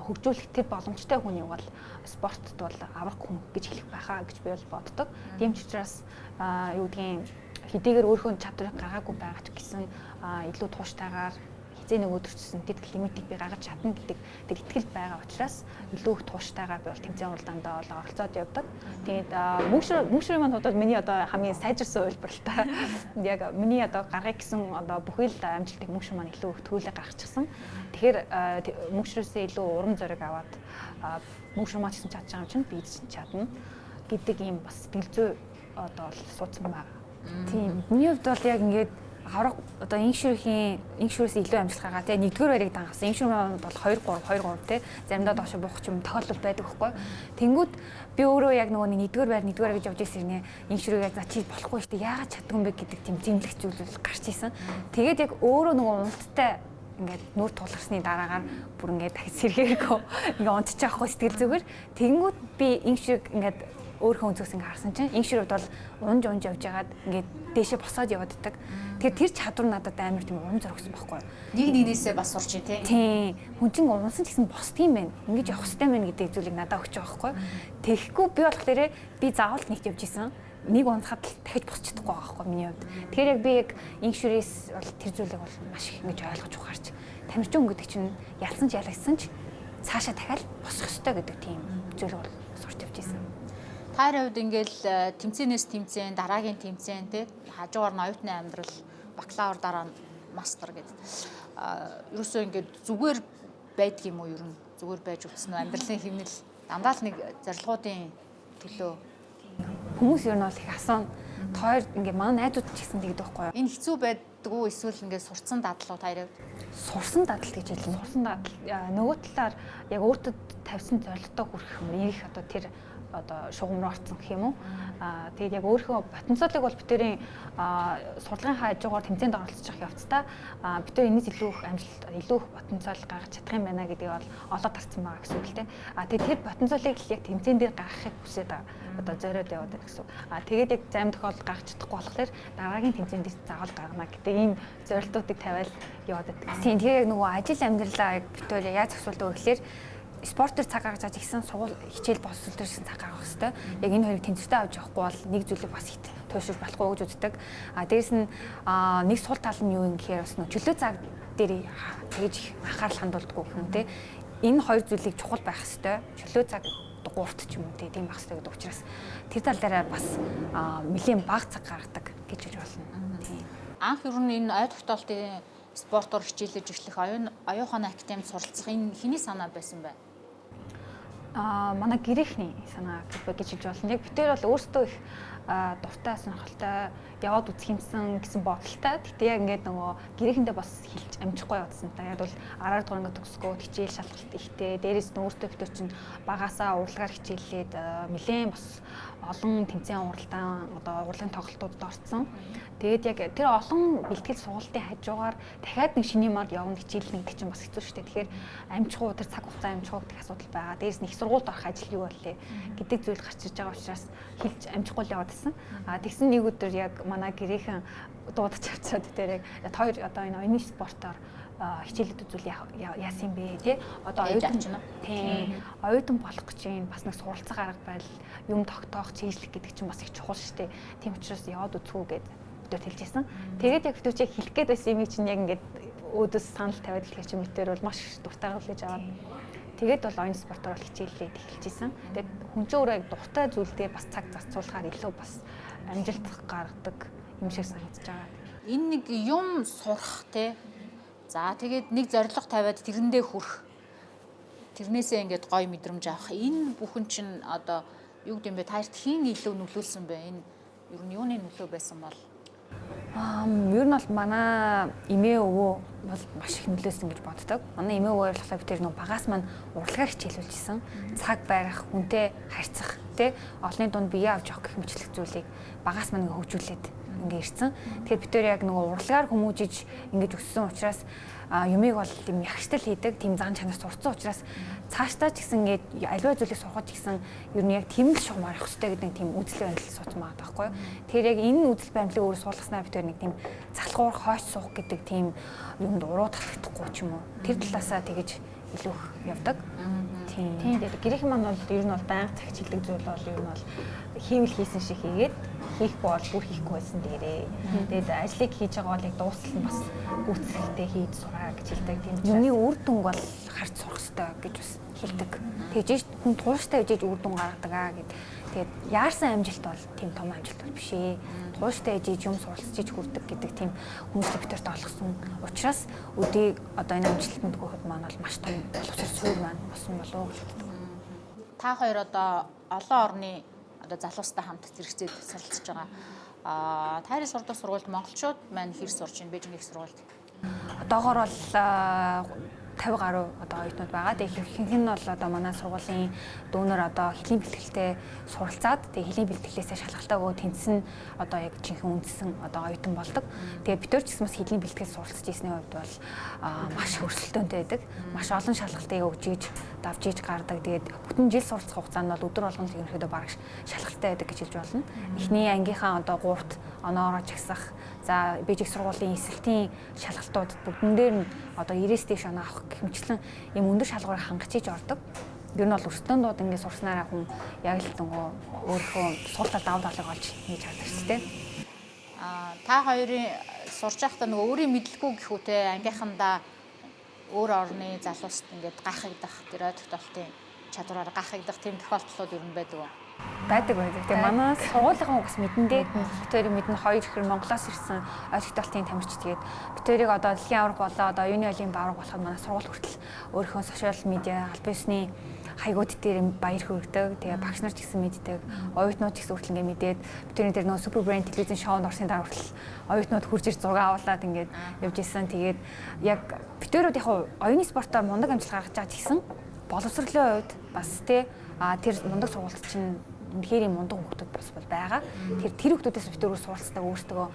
хөгжүүлэх тэр боломжтой хүнийг бол спортод бол авраг хүн гэж хэлэх байхаа гэж би бол боддог. Тийм ч учраас юу гэдгийг хэдийгээр өөрийнхөө чадварыг гаргаагүй байгаа ч гэсэн илүү тууштайгаар хизээ нэг өдөрчсөн тэд лимитийг би гаргаж чадна гэдэг тэр итгэл байгаа учраас илүү их тууштайгаар би бол тэмцээн уралдаанд бол оролцоод явдаг. Тэгээд мөнгө ширээ маань хувьд миний одоо хамгийн сайжирсан хувилбар л та. Яг миний одоо гаргая гэсэн одоо бүхэл амжилтыг мөнгө ширээ маань илүү их төвлөө гаргачихсан. Тэгэхээр мөнгө ширээсээ илүү урам зориг аваад мөнгө ширээ маань ч гэсэн чадж байгаа юм чинь би ч чадна гэдэг ийм бас сэтгэл зүй одоо суудсан байгаа. Тийм. Миний хувьд бол яг ингээд авраг одоо инх шүрээс илүү амжилт гаргаа тий, нэгдүгээр байрыг дангасан. Инх шүр маань бол 2 3 2 3 тий, заримдаа доош буух ч юм тохиолдол байдаг байхгүй. Тэнгүүд би өөрөө яг нөгөө нэгдүгээр байр нэгдүгээр гэж явж ирсэн нэ. Инх шүрийг за чи болохгүй шүү дээ. Яагаад чаддгүй юм бэ гэдэг тийм зэмлэх зүйл гарч исэн. Тэгээд яг өөрөө нөгөө уналттай ингээд нүүр тулгарсны дараагаар бүр ингээд дахиж сэргээргүй ингээд унтчих авахгүй сэтгэл зүгээр. Тэнгүүд би инх шүрийг ингээд өөрийнхөө өнцгөөс ингээ харсан чинь инх шүрүүд бол унж унж явж байгаад ингээд дээшээ босоод яваад идэг. Тэгэхээр тэр чадвар надад амар тийм урам зориг өгсөн байхгүй юу? Нэг нэгнээсээ бас сурч тий. Тийм. Хүн чинь унсан ч гэсэн босдгийм байх. Ингэж явах хэрэгтэй мэн гэдэг зүйлийг надад өгч байгаа байхгүй юу? Тэгэхгүй би болохоор би заавал нэгт явж исэн. Нэг унсахад л дахиж босч чадахгүй байгаа байхгүй миний хувьд. Тэгэхээр яг би яг инх шүрээс бол тэр зүйлийг бол маш их ингэж ойлгож ухаарч тамирчин гэдэг чинь ялсан ч ялагдсан ч цаашаа дахиад босох ёстой гэдэг тийм зүйлийг бол сурч явж исэн. Таарын хувьд ингээл тэмцээнээс тэмцээн, дараагийн тэмцээн тий, хажуугаар нь оюутны амьдрал, бакалавр дараа нь мастер гэдэг. Ерөөсөө ингээд зүгээр байдаг юм уу ер нь? Зүгээр байж утсан уу? Амьдралын хэмнэл дандаа л нэг зорилгоудын төлөө. Хүмүүс ер нь бол их асуун. Тоор ингээд манай найзууд ч гэсэн тэгдэг байхгүй юу? Энэ хэцүү байдгүй эсвэл ингээд сурцсан дадлуу таарын хувьд? Сурсан дадал гэж хэлнэ. Сурсан дадал. Нөгөө талаар яг өөртөө тавьсан зорилготой хүрэх юм ирэх одоо тэр одоо шугам руу орсон гэх юм уу. Тэгээд яг өөрийнхөө потенциалыг бол битэрийн сурлагын хажуугаар тэмцээнд оролцож явах явцдаа битэр энэс илүү их амжилт, илүү их потенциал гаргаж чадах юм байна гэдгийг бол олоод харсан байгаа гэсэн үг л дээ. Тэгээд тэр потенциалыг л яг тэмцээн дээр гаргахыг хүсээд одоо зориод яваад байна гэсэн үг. Тэгээд яг зарим тохиолдолд гаргаж чадахгүй болохоор дараагийн тэмцээнд заавал гаргана гэдэг ийм зорилтуудыг тавиал яваад байдаг. Тийм, тэгэхээр яг нөгөө ажил амьдралаа яг битүүр яаж зохицуулдаг вэ гэхээр спортоор цаг гаргаж байгаа гэсэн сургууль хичээл боловсрол дээр гэсэн цаг гаргах хэрэгтэй. Яг энэ хоёрыг тэнцвэртэй авч явахгүй бол нэг зүйлийг бас хит туйширч болохгүй гэж үздэг. Дээрэс нь нэг сул тал нь юу юм гэхээр бас нөө чөлөө цаг дээр тэгж их анхаарал хандуулдаггүй гэх юм те. Энэ хоёр зүйлийг чухал байх хэрэгтэй. Чөлөө цаг 3-т ч юм уу тийм байх хэрэгтэй гэдэг учраас тэр тал дээр бас нэлээд бага цаг гаргадаг гэж хэлж болно. Тийм. Анх ер нь энэ ой тогтоолтын спортоор хичээлж эхлэх оюун ухааны академид суралцах энэ хэний санаа байсан бэ? Манай гэрээхний санаа гэж хэлж болно. Яг битээр бол өөрсдөө их дуртай сонирхолтой яваад үзэх юмсан гэсэн бодолтой. Гэтэ яг ингээд нөгөө гэрээхэндээ бас хэлж амжихгүй явуулсан та. Яг бол 10 дугаар ингээд төгсгөө хичээл шалгалт ихтэй. Дээрээс нь өөртөө битээр чинь багасаа урлагаар хичээллээд нэлээд бас Олон тэмцээн уралдаан одоо урлагийн тоглолтуудад орсон. Тэгээд яг тэр олон бэлтгэл сургалтын хажуугаар дахиад нэг шинэ юмар явна хичээлнэ гэдэг чинь бас хэцүү шүү дээ. Тэгэхээр амжих уу, тэр цаг хугацаа амжих уу гэдэг асуудал байгаа. Дээрээс нь их сургуульд орох ажил юу боллээ гэдэг зүйл гарч ирж байгаа учраас хэлж амжихгүй л яваад байсан. А тэгсэн нэг өдөр яг манай гэрийнхэн дуудаж авчираад тэр яг хоёр одоо энэ оюуны спортоор хичээлүүд үзүүл яасан юм бэ тий, одоо оюутан тий, оюутан болох гэж юм бас нэг суралцах арга барил, юм тогтоох, чийжлэх гэдэг чинь бас их чухал шүү дээ. Тийм учраас яваад үзхүү гэд бид хэлж байсан. Тэгээд яг бид чи хэлэх гээд байсан юм чинь яг ингээд өөдөөс санал тавиад хэлэх чинь бид бол маш дуртайгаар хүлээж аваад тэгээд бол оюун спортоор бол хичээллээд эхэлж исэн. Тэгээд хүн чинь өөрөө яг дуртай зүйл дээр бас цаг зарцуулахаар илүү бас амжилт гаргадаг юм шиг санагдаж байгаа. Энэ нэг юм сурах те. За тэгээд нэг зорилго тавиад тэрэндээ хүрэх. Тэрнээсээ ингээд гоё мэдрэмж авах. Энэ бүхэн чинь одоо юу гэдэм бэ? Та нарт хэн илүү нөлөөлсөн бэ? Энэ ер нь юуны нөлөө байсан бол? Ер нь бол манай эмээ өвөө бол маш их нөлөөсөн гэж боддог. Манай эмээ өвөө болохоор би тэр нөө багаас маань урлагаар хичээлүүлжсэн. Цаг барих, хүнтэй харьцах, тэ олонний дунд бие авч явах гэх мэтлэг зүйлийг багаас маань ингээ хөгжүүлээд ингээ ирсэн. Тэгэхээр бид тэр яг нөгөө урлагаар хүмүүжиж ингэж өссөн учраас юмыг бол тийм ягштал хийдэг, тийм зан чанар сурцсан учраас цаашдаа ч гэсэн ингээд аливаа зүйлийг сурахад ч гэсэн ер нь яг тийм л шугамар явах хэрэгтэй гэдэг тийм үзэл баримтлал сууцсан байгаа байхгүй юу. Тэгэхээр яг энэ үзэл баримтлалыг өөрөө суулгаснаар бид тэр нэг тийм залхуур хойч суух гэдэг тийм юмд уруу татагдахгүй ч юм уу. Тэр талаасаа тэгэж илүү их явдаг. Тийм. Тэгээд гэрийнхэн маань бол ер нь бол байнга цагч хэлдэг зүйл бол ер нь бол хийвэл хийсэн шиг хийгээд хийхгүй бол бүр хийхгүй байсан дээрээ. Тэгээд ажлыг хийж байгаа бол яг дуустал нь бас гүйцэтгэлтэй хийж сураа гэж хэлдэг. Тийм учраас юмны үр дүнг бол харж сурах хэрэгтэй гэж бас хэлдэг. Тэгж хүн тууштай ижиж үр дүн гаргадаг аа гэд. Тэгээд яарсан амжилт бол тийм том амжилт бол биш ээ. Тууштай ижиж юм суралцж хүрдэг гэдэг тийм хүмүүст битэрт олгосон учраас өдийг одоо энэ амжилтанд хүрэхэд маань бол маш том боловсрол суурь маань болсон болов уу гэж боддог. Та хоёр одоо олон орны одоо залуустай хамт зэрэгцээд суралцж байгаа. Та хоёрын сурдаг сургуульд монголчууд маань хэр сурж байна? Бээжингийн их сургуульд? Одоогор бол 50 гаруй одоо оюутнууд байгаа. Тэгээ ихэнх нь бол одоо манай сургуулийн дүүнер одоо хөлийн бэлтгэлтэй суралцаад тэгээ хөлийн бэлтгэлээсээ шалгалтаа өгөө тэнцсэн одоо яг жинхэнэ үндсэн одоо оюутан болдог. Тэгээ бид нар ч гэсэн бас хөлийн бэлтгэл суралцж ирсний хувьд бол маш өрсөлдөөнтэй байдаг. Маш олон шалгалтыг өгж иж давж иж гардаг. Тэгээд бүтэн жил суралцах хугацаанд бол өдөр болгон л ерөнхийдөө бараг шалгалттай байдаг гэж хэлж болно. Эхний ангийнхаа одоо 3-т оноороо жагсах, за Бээжин их сургуулийн эсэлтийн шалгалтууд бүгдэн дээр нь одоо 90-ээс дээш оноо авах гэх мэтчлэн ийм өндөр шалгуурыг хангаж иж ордог. Ер нь бол өрсөлдөөн дууд ингээд сурснараа хүн яг л нөгөө өөрийнхөө сул тал давуу талыг олж хийж хардаг шүү дээ. Та хоёрын сурж байхдаа нөгөө өөрийн мэдлгүй гэх үү те ангийнхандаа өөр орны залууст ингээд гайхагдах тэр ой тогтоолтын чадвараар гайхагдах тийм тохиолдлууд ер нь байдаг уу? Байдаг. Тэгээ манай сургуулийн бас мэдэндээ бид хоёрыг мэднэ, хоёр ихэр Монголоос ирсэн ой тогтоолтын тамирч. Тэгээд бид хоёрыг одоо дэлхийн аварга болоо одоо оюуны олимп аварга болоход манай сургууль хүртэл өөрийнхөө сошиал медиа албан ёсны хаягууд дээр баяр хүргэдэг. Тэгээ багш нар ч гэсэн мэддэг, оюутнууд ч гэсэн хүртэл ингээд мэдээд бид хоёрын тэр нөгөө супер брэнд телевизэн шоунд орсны дараа хүртэл оюутнууд хурж ирж зураг авуулаад ингээд явж исэн. Тэгээд яг бид хоёрууд яг оюуны спортоор мундаг амжилт гаргаж байгаа ч гэсэн боловсролын хувьд бас тий тэр мундаг сургуульд чинь үнэхээр юм мундаг хүүхдүүд бас бол байгаа. Тэр хүүхдүүдээс бид өөрөө суралцдаг, өөрсдөө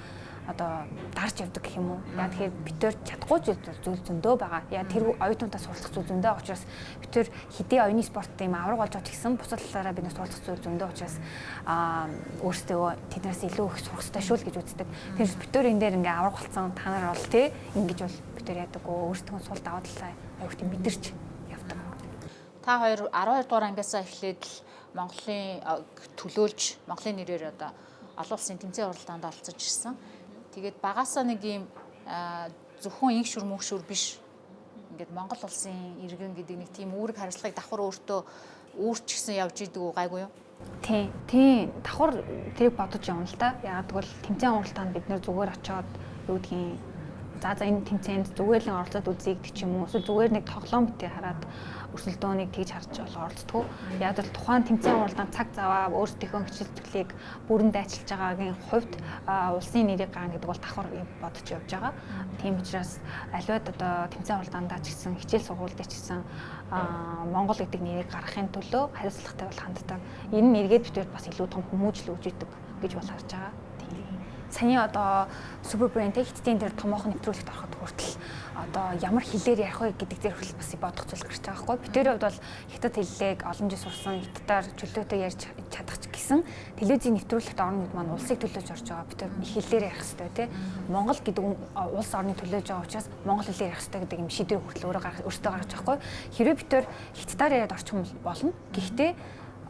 одоо дарж явдаг гэх юм уу. Яа тэгэхээр бид төр чадахгүй зүйл зөндөө байгаа. Яа тэр оюутнуудаа суралцах зүйл зөндөө учраас бид төр хэдий оюуны спорт юм авраг болж байгаа ч гэсэн бусад талаараа бид суралцах зүйл зөндөө учраас өөрсдөө тэднээс илүү их сурах ёстой шүү л гэж үздэг. Тэгэхээр бид төр энэ дээр ингээ авраг болсон та нар бол тий ингэж бол бид төр яадаг өөрсдөө сул давуу талаа аюул тийм мэдэрч явдаг. Та хоёр 12 дугаар ангиасаа эхлээд л Монголын төлөөлж Монголын нэрээр одоо олон улсын тэмцээн уралдаанд оролцож ирсэн. Тэгээд багасаа нэг юм зөвхөн инх шүр мөнх шүр биш. Ингээд Монгол улсын иргэн гэдэг нэг тийм үүрэг хариуцлагыг давхар өөртөө үүрч гисэн явж идэг үү гайгүй юу? Тийм. Давхар тэрийг бодож явна л та. Яагаад гэвэл тэмцээн уралдаанд бид нэр зүгээр очиод юу гэдгийг За за энэ тэмцээнд зүгээр л оролцоод үзье гэдэг ч юм уу. Эсвэл зүгээр нэг тоглоом битээ хараад өрсөлдөөнийг тэгж харж бол оролцдоггүй. Яг л тухайн тэмцээн уралдаанд цаг заваа өөрсдийнхөө хичээл зүтгэлийг бүрэн дайчилж байгаагийн хувьд улсын нэрийг гаргана гэдэг бол давхар бодож явж байгаа. Тийм учраас аливаад одоо тэмцээн уралдаандаа ч гэсэн хичээл сургууль дээр ч гэсэн Монгол гэдэг нэрийг гаргахын төлөө хариуцлагатай бол ханддаг. Энэ нь эргээд битээр бас илүү том хүмүүжил өгж идэг гэж бол харж байгаа. Саяны одоо супер брэнд хятадын тэр томоохон нэвтрүүлэгт ороход хүртэл одоо ямар хэлээр ярих вэ гэдэг дээр хүртэл бас бодох зүйл гарч байгаа байхгүй. Бидний хувьд бол хятад хэллэг олон жил сурсан, хятадаар чөлөөтэй ярьж чадах ч гэсэн телевизийн нэвтрүүлэгт орно гэдэг маань улсыг төлөөж орж байгаа. Бид их хэллээр ярих хэрэгтэй тий. Монгол гэдэг улс орныг төлөөж байгаа учраас монгол хэлээр ярих хэрэгтэй гэдэг юм шийдвэр хүртэл өөрөө өөртөө гаргаж байгаа байхгүй. Хэрвээ бид тэр хятадаар яриад орчих юм болно. Гэхдээ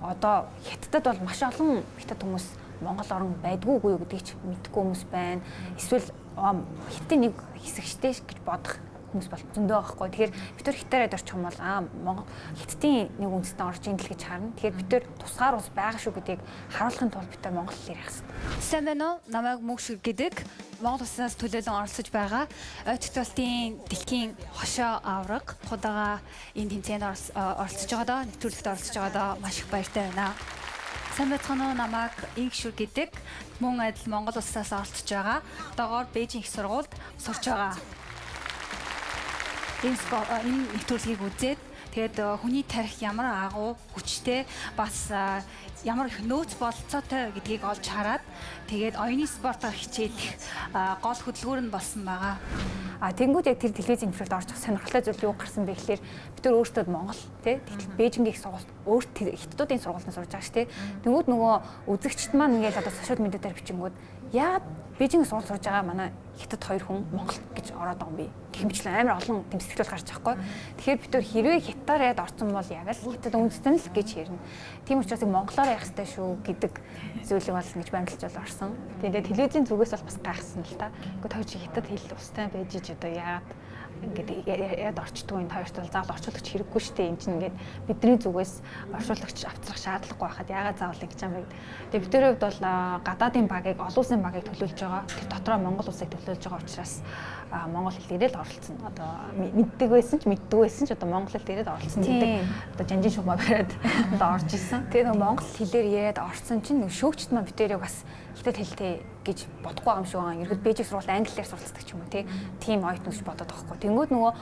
одоо хятадд бол маш олон хятад хүмүүс Монгол орн байдгүй үгүй юу гэдгийг ч мэдэхгүй хүмүүс байна. Эсвэл хятадын нэг хэсэг штэ гэж бодох хүмүүс бол зөндөө байхгүй. Тэгэхээр бид тэр хятадаар орчих юм бол Монгол хятадын нэг үндэстэн орж ийн л гэж харна. Тэгэхээр бид тэр тусгаар улс байгаа шүү гэдгийг харуулахын тулд бид тэр монгол хэлээр ярих хэрэгтэй. Сайн байна уу? Намайг Мөнх гэдэг. Монгол улсаас төлөөлөн оролцож байгаа. Ойтгтолтын дэлхийн хошоо авраг худаага энэ тэмцээнд оролцож байгаадаа, нэвтрүүлэгт оролцож байгаадаа маш их баяртай байна. Сайн байцгаана уу? Намайг Инх шүр гэдэг. Мөн адил Монгол улсаас оролцож байгаа. Одоогоор Бээжин их сургуульд сурч байгаа. Энэ нэвтрүүлгийг үзээд тэгээд хүний тарих ямар агуу хүчтэй бас ямар их нөөц бололцоотой гэдгийг олж хараад тэгээд оюуны спортоор хичээлэх гол хөдөлгүүр нь болсон байгаа. А тэнгууд яг тэр телевизийн нэвтрүүлэлт орж сонирхолтой зүйл юу гарсан бэ гэхээр бид нар өөрсдөө Монгол тий тэгтэл Бээжингийн их сургуульд өөр хятадуудын сургуульд сурж байгаа ш тий. Тэнгууд нөгөө үзэгчд маань ингээл одоо сошиал медиа дээр бичингүүд яагаад Бээжингийн сургуульд сурж байгаа манай хятад хоёр хүн Монгол гэж ороод байгаа юм бэ гэх мэтлэн амар олон тэмцэлтүүл гарч байгаа хгүй. Тэгэхээр бид нар хэрвээ хятадаар яад орсон бол яг л хятад үндэстэн л гэж ярина. Тийм учраас монголоор явах хэрэгтэй шүү гэдэг зүйлийг бол ингэж баримталж бол орсон. Тэгээд телевизийн зүгээс бол бас гайхсан л та. Гэхдээ хоёр чи хятад хэл устай байж ич одоо яагаад ингээд яад орчдгүй энэ хоёрт бол заавал орчуулагч хэрэггүй шүү дээ. Энд чинь ингээд бидний зүгээс орчуулагч авчрах шаардлагагүй байхад яагаад заавал ингэж юм бэ гэдэг. Тэгээ бидний хувьд бол гадаадын багийг олон улсын багийг төлөөлж байгаа. Тэр дотроо Монгол улсыг төлөөлж байгаа учраас монгол хэл дээрээ л оролцсон. Одоо мэддэг байсан ч мэддэг байсан ч одоо монгол хэл дээрээ л оролцсон гэдэг одоо жанжин шугамаа бариад одоо орж исэн. Тэгээ нөгөө монгол хэлээр яриад орсон чинь нөгөө шүүгчд маань битэрийг бас хятад хэлтэй гэж бодохгүй юм шиг байгаа. Ерхэд Бээжин сургуульд англиар суралцдаг ч юм уу тийм оюутан гэж бодоод байгаа хгүй. Тэнгүүд нөгөө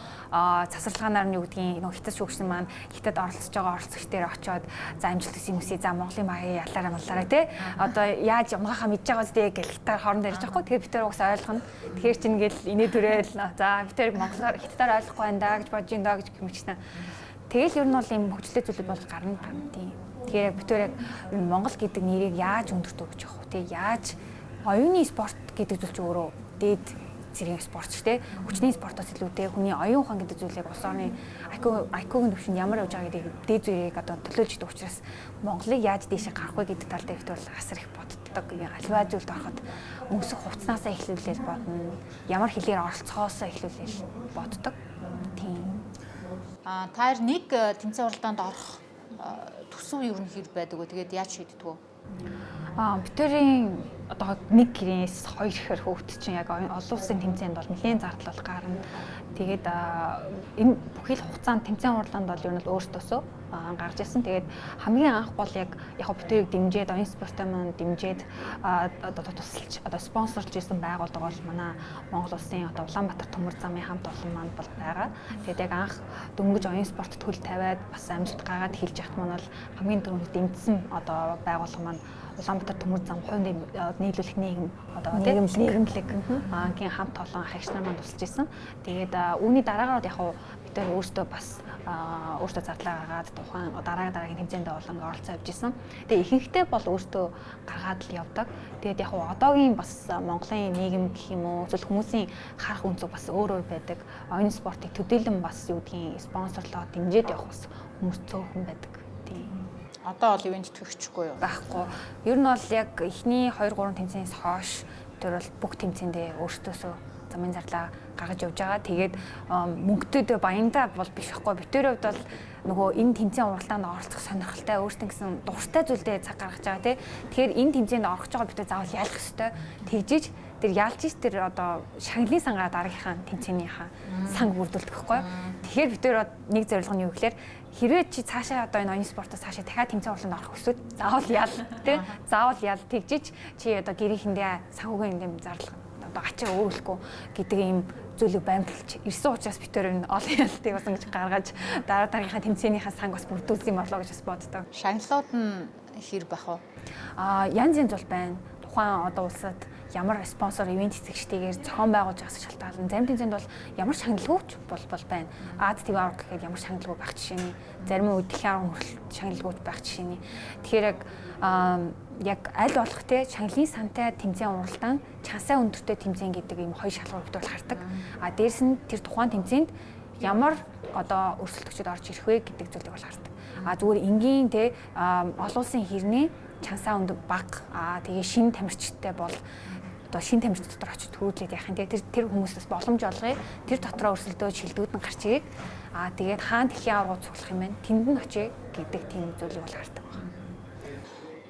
цацралгаанаар нь юу гэдгийг нөгөө хятад шүүгчсэн маань хятад оролцож байгаа оролцогч дээр очиод за амжилт хүсье хүсье за Монголын багийн ялаараа маллаараа тий одоо яаж унгаахаа мэдж байгаа зү гэл хятадаар хоорондоо ярьж байгаа хгүй. Тэгэхээр бид тэр угсаа ойлгоно. Тэгэхээр чинь ингээл инээ түрээл за бид тэр монголоор хятадаар ойлгохгүй байна да гэж бодож ин доо гэж гэмчнэ. Тэгэл ер нь бол ийм хөгжлөлтэй зүйлүүд бол гарна тийм. Тэгэхээр яг бид тэр яг Монгол гэдэг нэрийг яаж өндөрт өгч явах вэ тий яаж оюуны спорт гэдэг зүйл чинь өөрөө дээд зэргийн спорт ч тий хүчний спортоос илүүтэй хүний оюун ухаан гэдэг зүйлийг улс орны IQ-гийн түвшинд ямар явж байгаа гэдгийг дээд зэргийг одоо төлөөлж идэг учраас Монголыг яаж дээшээ гарах вэ гэдэг тал дээр бол асар их боддог. Альва зүйлд ороход өмсөх хувцснаасаа эхлүүлээл бодно. Ямар хэлээр оролцохоосоо эхлүүлээл боддог. Тийм. А та нар нэг тэмцээн уралдаанд орох төсөв ер нь хэр байдаг вэ? Тэгээд яаж шийддэг вэ? Битэрийн одоо нэг гэрээс хоёр ихээр хөөгд чинь яг олон улсын тэмцээнд бол нэлээд зардал бол гарна. Тэгээд энэ бүхий л хугацаанд тэмцээн уралдаанд бол ер нь л өөртөөсөө гарч ирсэн. Тэгээд хамгийн анх бол яг битэрийг дэмжиж, оюун спортын маань дэмжиж одоо тусалж одоо спонсорлж исэн байгууллага бол манай Монгол улсын одоо Улаанбаатар төмөр замын хамт олон маань бол байгаа. Тэгээд яг анх дөнгөж оюун спорт төл тавиад бас амжилт гаргаад хэлж яхад маань бол хамгийн түрүүнд дэмжсэн одоо байгууллага маань Улаанбаатар төмөр зам хувь нийлүүлэх нийгэм одоо нийгэмлэг гийн хамт олон ахигч нар маань тусалж исэн. Тэгээд үүний дараагаар яг бид нар өөрсдөө бас өөртөө зардлаа гаргаад тухайн дараагийн тэмцээндээ болон оролцоо явж исэн. Тэгээ ихэнхдээ бол өөртөө гаргаад л явдаг. Тэгээд яг одоогийн бас Монголын нийгэм гэх юм уу эсвэл хүмүүсийн харах өнцөг бас өөр өөр байдаг. Оюун спортыг төдийлөн бас юу гэдгийг спонсорлоо дэмжиж явах бас хүмүүс цөөхөн байдаг. Тийм. Одоо бол ивент төгсчихгүй юу? Байхгүй. Ер нь бол яг эхний 2 3 тэмцээнээс хойш тэр бол бүх тэмцээндээ өөртөөсөө замын зарлаа гаргаж явж байгаа. Тэгээд мөнгөтэйдээ баяндаа бол биш байхгүй. Битэрийн хувьд бол нөгөө энэ тэмцээн уралдаанд оролцох сонирхолтой өөртөө гэсэн дуртай зүйлдээ цаг гаргаж байгаа тий. Тэгэхээр энэ тэмцээнд орох гэж байгаа битээ заавал ялах ёстой. Тэгжиж Тэр ялж ич тэр одоо шагналын сангаа дараагийнхаа тэмцээнийхаа санг бүрдүүлдэг байхгүй юу? Тэгэхээр бид тэр нэг зорилго нь юу гэхээр хэрвээ чи цаашаа одоо энэ оюун спортоос цаашаа дахиад тэмцээн урланд орох хүсвэл заавал ял тий заавал ял тэгжиж чи одоо гэрийнхэндээ санхүүгийн юм зарлага одоо ачаа өөрлөхгүй гэдэг ийм зүйлийг баримталж ирсэн учраас бид тэр энэ олон ялтыг бас ингэж гаргаж дараа дараагийнхаа тэмцээнийхаа санг бас бүрдүүлсэн юм болоо гэж бас боддог. Шагналууд нь хэр бах вэ? Янз янз бол байна. Тухайн одоо улсад ямар спонсор, ивент эцэгчтэйгээр зохион байгуулж байгаас шалтгаалan зарим тэмцээнд бол ямар шагналгүй ч бол байна. Аз ТV авраг гэхэд ямар шагналгүй байх жишээний. Зарим үед дэлхийн авраг хүртэл шагналгүй байх жишээний. Тэгэхээр яг аль болох те шагналын сантай тэмцээн уралдаан, чансаа өндөртэй тэмцээн гэдэг ийм хоёр шалгуур бид бол хардаг. А дээрэс нь тэр тухайн тэмцээнд ямар одоо өрсөлдөгчд орж ирэх вэ гэдэг зүйлийг бол хардаг. А зүгээр энгийн те олон улсын хэрнээ чансаа өндөр бага тэгээ шин тамирчтай бол одоо шин тамирч дотор очиж төрүүлээд яах юм те тэр хүмүүсээс боломж олгоё. Тэр дотроо өрсөлдөөд шилдэгүүд нь гарч ирээ. Тэгээд хаан дэлхийн аваргууд цуглах юм байна. Тэнд нь очие гэдэг тийм зүйлийг бол хардаг байна.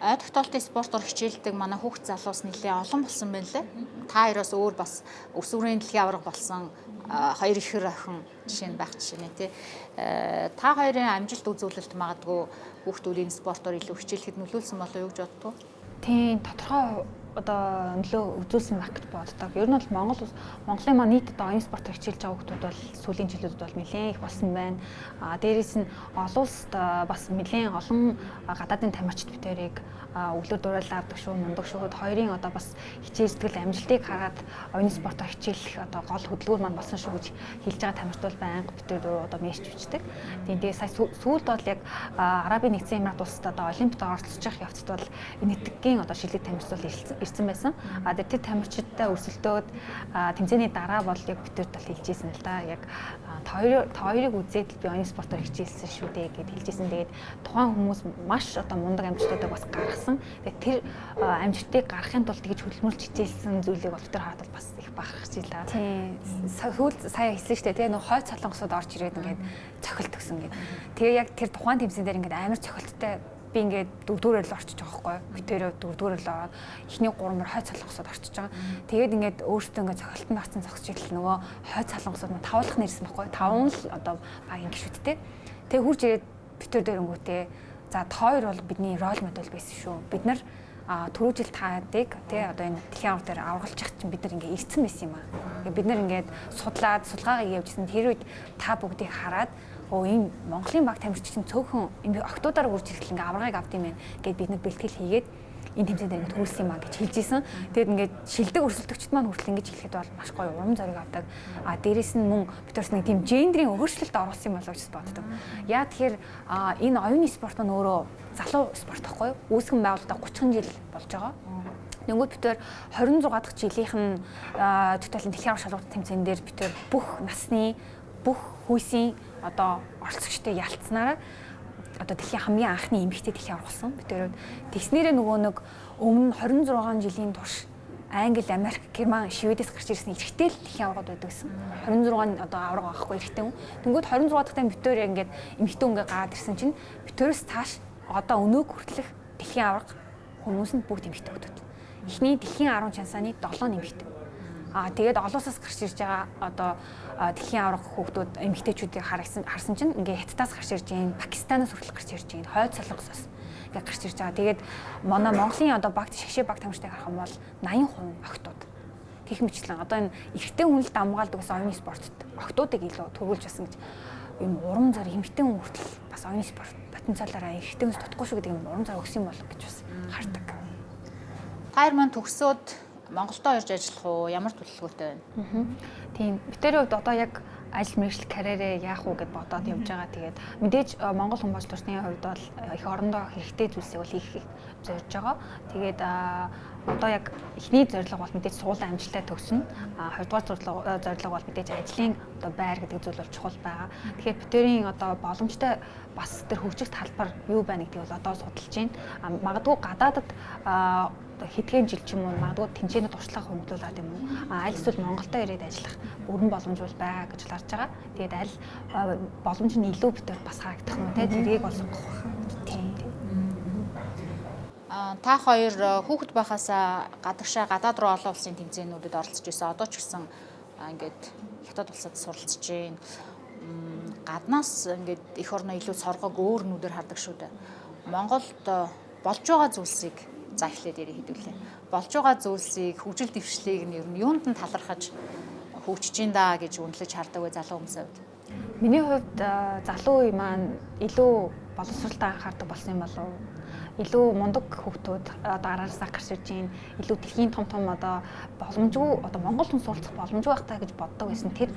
Ой тогтоолтын спортоор хичээлдэг манай хүүхд залуус нэлээ олон болсон байна лээ. Та хоёроос өөр бас өсвөрийн дэлхийн аварга болсон хоёр ихэр охин жишээ нь байх жишээ нэ тий. Та хоёрын амжилт үзүүлэлт магадгүй хүүхдүүдийн спортоор илүү хичээлэхэд нөлөөлсөн болов уу гэж боддгоо? Тийм, тодорхой одоо нөлөө үзүүлсэн байх гэж боддог. Ер нь бол Монголын маань нийт одоо оюун спортоор хичээлж байгаа хүмүүс бол сүүлийн жилүүдэд бол нэлээд их болсон байна. Дээрээс нь олон улсад бас нэлээд олон гадаадын тамирчид бид хоёрыг өглөө дуурайлаа авдаг шүү, мундаг шүү. Хоёрын одоо бас хичээл зүтгэл амжилтыг хараад оюун спортоор хичээлэх одоо гол хөдөлгүүр маань болсон шүү гэж хэлж байгаа тамирчид бол байнга бид хоёр одоо мессеж бичдэг. Тийм, тэгээ сая сүүлд бол яг Арабын Нэгдсэн Эмират улсад одоо олимпиад оролцож явах явцад бол энэтхэгийн одоо шилдэг тамирчид бол ирсэн байсан. Тэр тамирчидтай өрсөлдөөд тэмцээний дараа бол яг бид нарт бол хэлжсэн л да. Яг та хоёрыг үзээд би оюун спортоор хичээлсэн шүү дээ гэд хэлжсэн. Тэгээд тухайн хүмүүс маш одоо мундаг амжилтуудыг бас гаргасан. Тэгээд тэр амжилтыг гаргахын тулд тэгж хөдөлмөрлж хичээлсэн зүйлийг бол бид нар хараад бас их бахархаж илаа. Тийм. Сүүл сая хэлсэн шүү дээ. Тэгээ нөх хойд солонгосод орж ирээд ингээд цохилт өгсөн гэд. Тэгээ яг тэр тухайн тэмцээн дээр ингээд амар цохилттой би ингээд дөрөвдүгээр л орчиж байгаа байхгүй юу? Битэрээ дөрөвдүгээр л ороод эхний гурамар хойд солонгосод орчиж байгаа. Тэгээд ингээд өөртөө ингээд цохилтонд орсон зогсож идэл нөгөө хойд солонгосод мань тавуулах нэрсэн байхгүй юу? Таван л одоо багийн гишүүдтэй. Тэгээ хурж ирээд битэр дөрөнгүүтээ за та хоёр бол бидний рол модель байсан шүү. Бид нар түрүү жил таадыг тий одоо энэ дэлхийн аварга дээр аваргалчих чинь бид нар ингээд ирсэн байсан юм аа. Бид нар ингээд судлаад судалгаагаа явуулсан. Тэр үед та бүгдийг хараад энэ Монголын баг тамирч чинь цөөхөн октоудаар үрж ирэл ингээ аваргыг авд юм байна гэд бид нар бэлтгэл хийгээд энэ тэмцээн дээр ингээ төрүүлсэн юм а гэж хэлж исэн. Тэгээд ингээд шилдэг өрсөлдөгчд маань хүртэл ингэж хэлэхэд бол маш гоё урам зориг авдаг. А дээрэс нь мөн бид бас нэг тийм гендрийн өөрчлөлт оруулсан юм болоо гэж боддог. Яа тэгэхээр энэ оюуны спорт нь өөрөө залуу спорт байхгүй юу? Үүсгэн байгуулалтаа 30 жил болж байгаа. Нөгөөд бид тэр 26 дахь жилийнх нь төтөлн дэлхийн аварга шалралт тэмцээн дээр бид тэр бүх насны бүх хүйсийн одоо оролцогчтой ялцсанараа одоо дэлхийн хамгийн анхны эмэгтэй дэлхийн аварга болсон. Бид тэрүүд тэгснээрээ нөгөө нэг өмнө 26 жилийн турш Англи, Америк, Герман, Шведээс гарч ирсэн эрэгтэй л дэлхийн аваргууд байдаг гэсэн. 26 одоо аварга байхгүй эрэгтэй хүн. Тэнгүүд 26 дахь тань бид тэр ингээд эмэгтэй хүн ингээд гараад ирсэн чинь бид тэрээс цааш одоо өнөөг хүртэлх дэлхийн аварга хүмүүс нь бүгд эмэгтэй хүмүүс. Эхний дэлхийн 10 чансааны 7 эмэгтэй. Тэгээд олон улсаас гарч ирж байгаа одоо дэлхийн аварга хүүхдүүд эмэгтэйчүүдийг харсан чинь ингээ Хятадаас гарч ирж байна, Пакистанаас хүртэл гарч ирж байна, Хойд Солонгосоос ингээ гарч ирж байгаа. Тэгээд манай Монголын одоо багт шигшээ баг тамирчдыг харах юм бол 80% охтууд. Гэх мэтлэн одоо энэ эрэгтэй хүн л дамгаалдаг гэсэн оюуны спортод охтуудыг илүү төрүүлж байсан гэж юм урам зориг эмэгтэй хүн хүртэл бас оюуны спорт потенциалаараа эрэгтэй хүнс дутхгүй шүү гэдэг юм урам зориг өгсөн юм болов гэж бас хардаг. Та хоёр маань төгсөөд Монголдо ирж ажиллах уу? Ямар төлөвлөгөөтэй байна? Тийм. Битэрийн хувьд одоо яг ажил мэргэжил карьерээ яах уу гэд бодоод явж байгаа. Тэгээд мэдээж Монгол хүн болж төрсний хувьд бол их орондоо хэрэгтэй зүйлсийг бол хийх зорж байгаа. Тэгээд одоо яг эхний зорилго бол мэдээж сургуулийн амжилттай төгснө. Хоёрдугаар зорилго бол мэдээж ажлын одоо байр гэдэг зүйл бол чухал байгаа. Тэгэхээр битэрийн одоо боломжтой бас тэр хөгжих талбар юу байна гэдгийг бол одоо судалж байна. Магадгүй гадаадад хэдхэн жил ч юм уу магадгүй тэнцэнэ туршлага хөнгөлүүлээд юм уу аль эсвэл Монголдо ирээд ажиллах бүрэн боломж бол байгаа гэж харж байгаа. Тэгээд аль боломж нь илүү битэр бас харагдах нь те тэрийг бол сонгох байх. Тийм. Та хоёр хүүхэд байхаасаа гадагшаа гадаад руу олон улсын тэмцээнүүдэд оролцож исэн. Одоо ч гэсэн ингээд хятад улсад суралцж байна. Гаднаас ингээд эх орноо илүү соргог өөр нүдээр хардаг шүү дээ. Монголд болж байгаа зүйлсийг за эхлээд ярих хэдүүлээ. Болж байгаа зүйлсийг хөгжил дэвшлийг нь ер нь юунд нь талархаж хөгжиж ин даа гэж үнэлж хардаг вэ залуу хүмүүсийн хувьд? Миний хувьд залуу үе маань илүү боловсролтой анхаардаг болсон юм болов уу? Илүү мундаг хүүхдүүд одоо араасаа гарч ирж байна. Илүү дэлхийн том том одоо боломжгүй одоо монгол хүн суралцах боломжгүй байх таа гэж боддог байсан тэр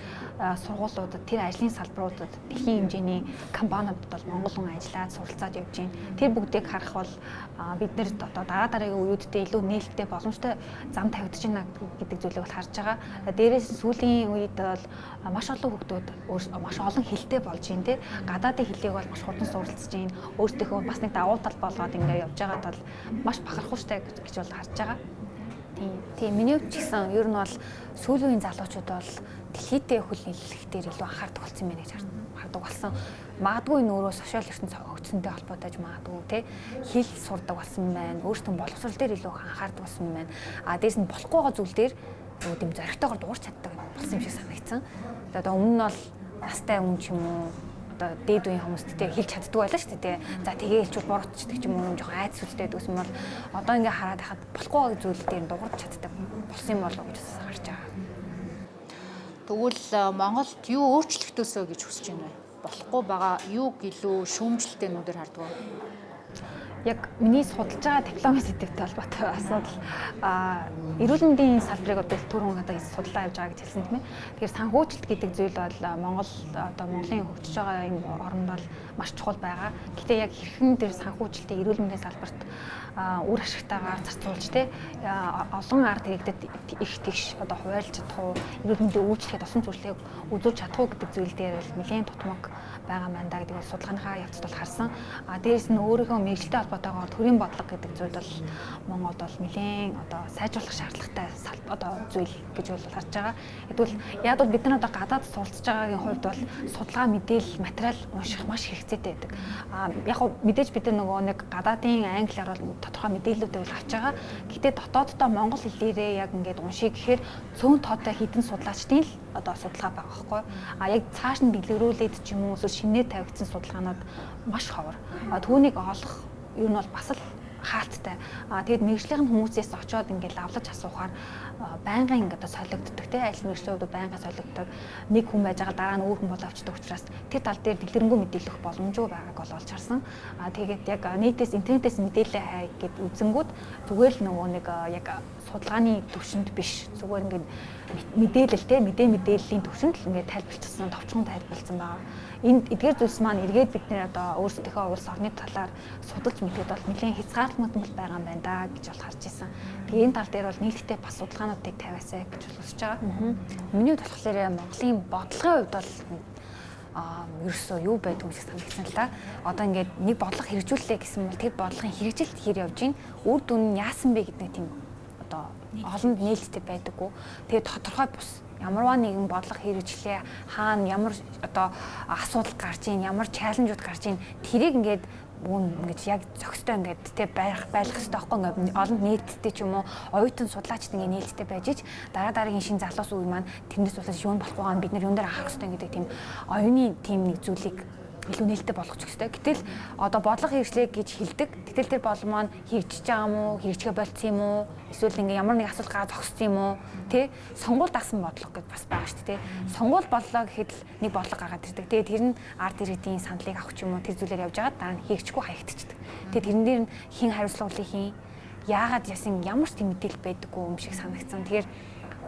сургуулиудад, тэр ажлын салбаруудад, дэлхийн хэмжээний компаниудад бол монгол хүн ажиллаад суралцаад явж байна. Тэр бүгдийг харах бол бид нарт одоо дараа дараагийн үеүддээ илүү нээлттэй боломжтой зам тавигдаж байна гэдэг зүйлийг бол харж байгаа. Дээрээс нь сүүлийн үед бол маш олон хүүхдүүд маш олон хэлтэй болж байна те. Гадаадын хэлийг бол маш хурдан суралцж байна. Өөрсдийнхөө бас нэг давуу тал болгоод ингээ явж байгаад бол маш бахархууштай гэж бол харж байгаа. Тийм, миний хувьд ч гэсэн ер нь бол сүүлийн үеийн залуучууд бол дэлхийдээ хөл нийлэх дээр илүү анхаардаг болсон юм байна гэж хардаг болсон. Магадгүй энэ өөрөө сошиал ертөнц хөгжсөнтэй холбоотой ч магадгүй те, хэл сурдаг болсон байна. Өөрсдөө боловсрол дээр илүү их анхаардаг болсон байна. А дээрс нь болохгүй байгаа зүйл дээр нөгөө тийм зоригтойгоор дуурч чаддаг болсон юм шиг санагдсан. Одоо өмнө нь бол настай хүн ч юм уу одоо дээд үеийн хүмүүст те хэлж чаддгүй байлаа шүү дээ. За тэгээ хэлчихвэл буруутчдаг ч юм уу, жоохон айдас сүлтэй байдаг гэсэн бол одоо ингээ хараад хахад болохгүй байгаа зүйл дээр дуурч чаддаг болсон юм болов уу гэж харж байгаа. Тэгвэл Монголд юу өөрчлөгдөөсөө гэж хүсэж байна вэ? Болохгүй байгаа юуг илүү шүүмжлэлтэй нүдээр хардаг вэ? Яг миний судалж байгаа дипломын сэдвтэй холбоотой асуудал эрүүл мэндийн салбарыг одоо түрүүн одоо судлаа явж байгаа гэж хэлсэн тийм ээ. Тэгэхээр санхүүжилт гэдэг зүйл бол Монгол одоо Монголын хөгжиж байгаа юм оронд бол маш чухал байгаа. Гэтэ яг хэрхэн тэр санхүүжилтийг эрүүл мэндийн салбарт үр ашигтайгаар зарцуулж те олон ард иргэдэд их тэгш одоо хуваарлж чадах уу, эрүүл мэндийн үйлчлэгээ тусламж үйлчлэгийг үзүүлж чадах уу гэдэг зүйл дээр бол нэлээд тутмаг байгаа юм байна да гэдэг бол судалгааныхаа явцад бол харсан. А дээрээс нь өөрийнхөө мэргэжилтэй холбоотойгоор төрийн бодлого гэдэг зүйл бол Монголд бол нэлээд одоо сайжруулах шаардлагатай одоо зүйл гэж бол харж байгаа. Тэгвэл яг бол бид нар одоо гадаад суралцж байгаагийн хувьд бол судалгаа мэдээлэл материал унших маш хэрэгцээтэй байдаг. А яг мэдээж бид нар нөгөө нэг гадаадын англиар бол тодорхой мэдээллүүдээ бол авч байгаа. Гэтэ дотооддоо монгол хэлээрээ яг ингээд уншия гэхээр цөөн тоотой хідэн судлаачдын л одоо судалгаа байгаа байхгүй. А яг цааш нь дэлгэрүүлээд ч юм уу эсвэл шинээр тавигдсан судалгаанууд маш ховор. Түүнийг олох ер нь бол бас л хаалттай. А тэгээд мэргэжлийн хүмүүсээс очиод ингээд лавлаж асуухаар байнгын ингээд солигддог те, аль мэргэжлийн хувьд байнгын солигддог. Нэг хүн байж байгаа дараа нь өөр хүн болоо авчдаг учраас тэр тал дээр дэлгэрэнгүй мэдээлэх боломжгүй байгааг бол олж харсан. А тэгээд яг нийтээс интернетээс мэдээлэл хай гэд үзэнгүүд зүгээр л нөгөө нэг яг судалгааны төвшөнд биш, зүгээр ингээд мэдээлэл те, мэдээллийн төвшөнд л ингээд тайлбарлчихсан, товчхон тайлбарлсан байгаа. Энэ эдгээр зүйлс маань эргээд бид нэр одоо өөрсдийнхөө улс орны талаар судалж мэдээд бол нэлээд хязгаарлагдмал байгаа юм байна да гэж бол харж исэн. Тэгээ энэ тал дээр бол нийлэгтэй бас судалгаануудыг тавиасай гэж бол хүсэж байгаа. Миний хувьд болохоор Монголын бодлогын хувьд бол ерөөсөө юу байдгүй юм шиг санагдсан л да. Одоо ингээд нэг бодлого хэрэгжүүллээ гэсэн бол тэр бодлогын хэрэгжилт хэр явж гин, үр дүн нь яасан бэ гэдэг нэг тийм одоо олонд нээлттэй байдаггүй. Тэгээ тодорхой бус ямарваа нэгэн бодлого хэрэгжлээ, хаана ямар одоо асуудал гарч ийн, ямар чаленжууд гарч ийн, тэрийг ингээд ингэж яг зохистой ингээд тэ байх хэрэгтэй байхгүй, ингээд олонд нээлттэй ч юм уу оюутан судлаачд ингээд нээлттэй байж ич дараа дараагийн шин залуус үе маань тэрнээс болоод юунд болохгүй байгаа бид нар юун дээр анхаарах хэрэгтэй гэдэг тийм оюуны тийм нэг зүйлийг илүү нээлттэй болгох хэрэгтэй. Гэтэл одоо бодлого хэрэгжлээ гэж хэлдэг. Гэтэл тэр бодлого маань хэрэгжиж байгаа юм уу? Хэрэгжихэ болцсон юм уу? Эсвэл ингээ ямар нэг асуудал гараад зогссон юм уу? Тэ? Сонгуул дагсан бодлого гэж бас байгаа шүү дээ, тэ? Сонгуул боллоо гэхэд л нэг бодлого гаргаад ирдэг. Тэгээ тэр нь ард иргэдийн саналыг авах ч юм уу тэр зүйлээр явж байгаа дараа нь хэрэгжихгүй хаягдчихдаг. Тэгээ тэрэн дээр нь хэн хариуцлагыг хийн? Яагаад ясан ямар ч тийм мэдээлэл байдаггүй юм шиг санагдсан. Тэгэхээр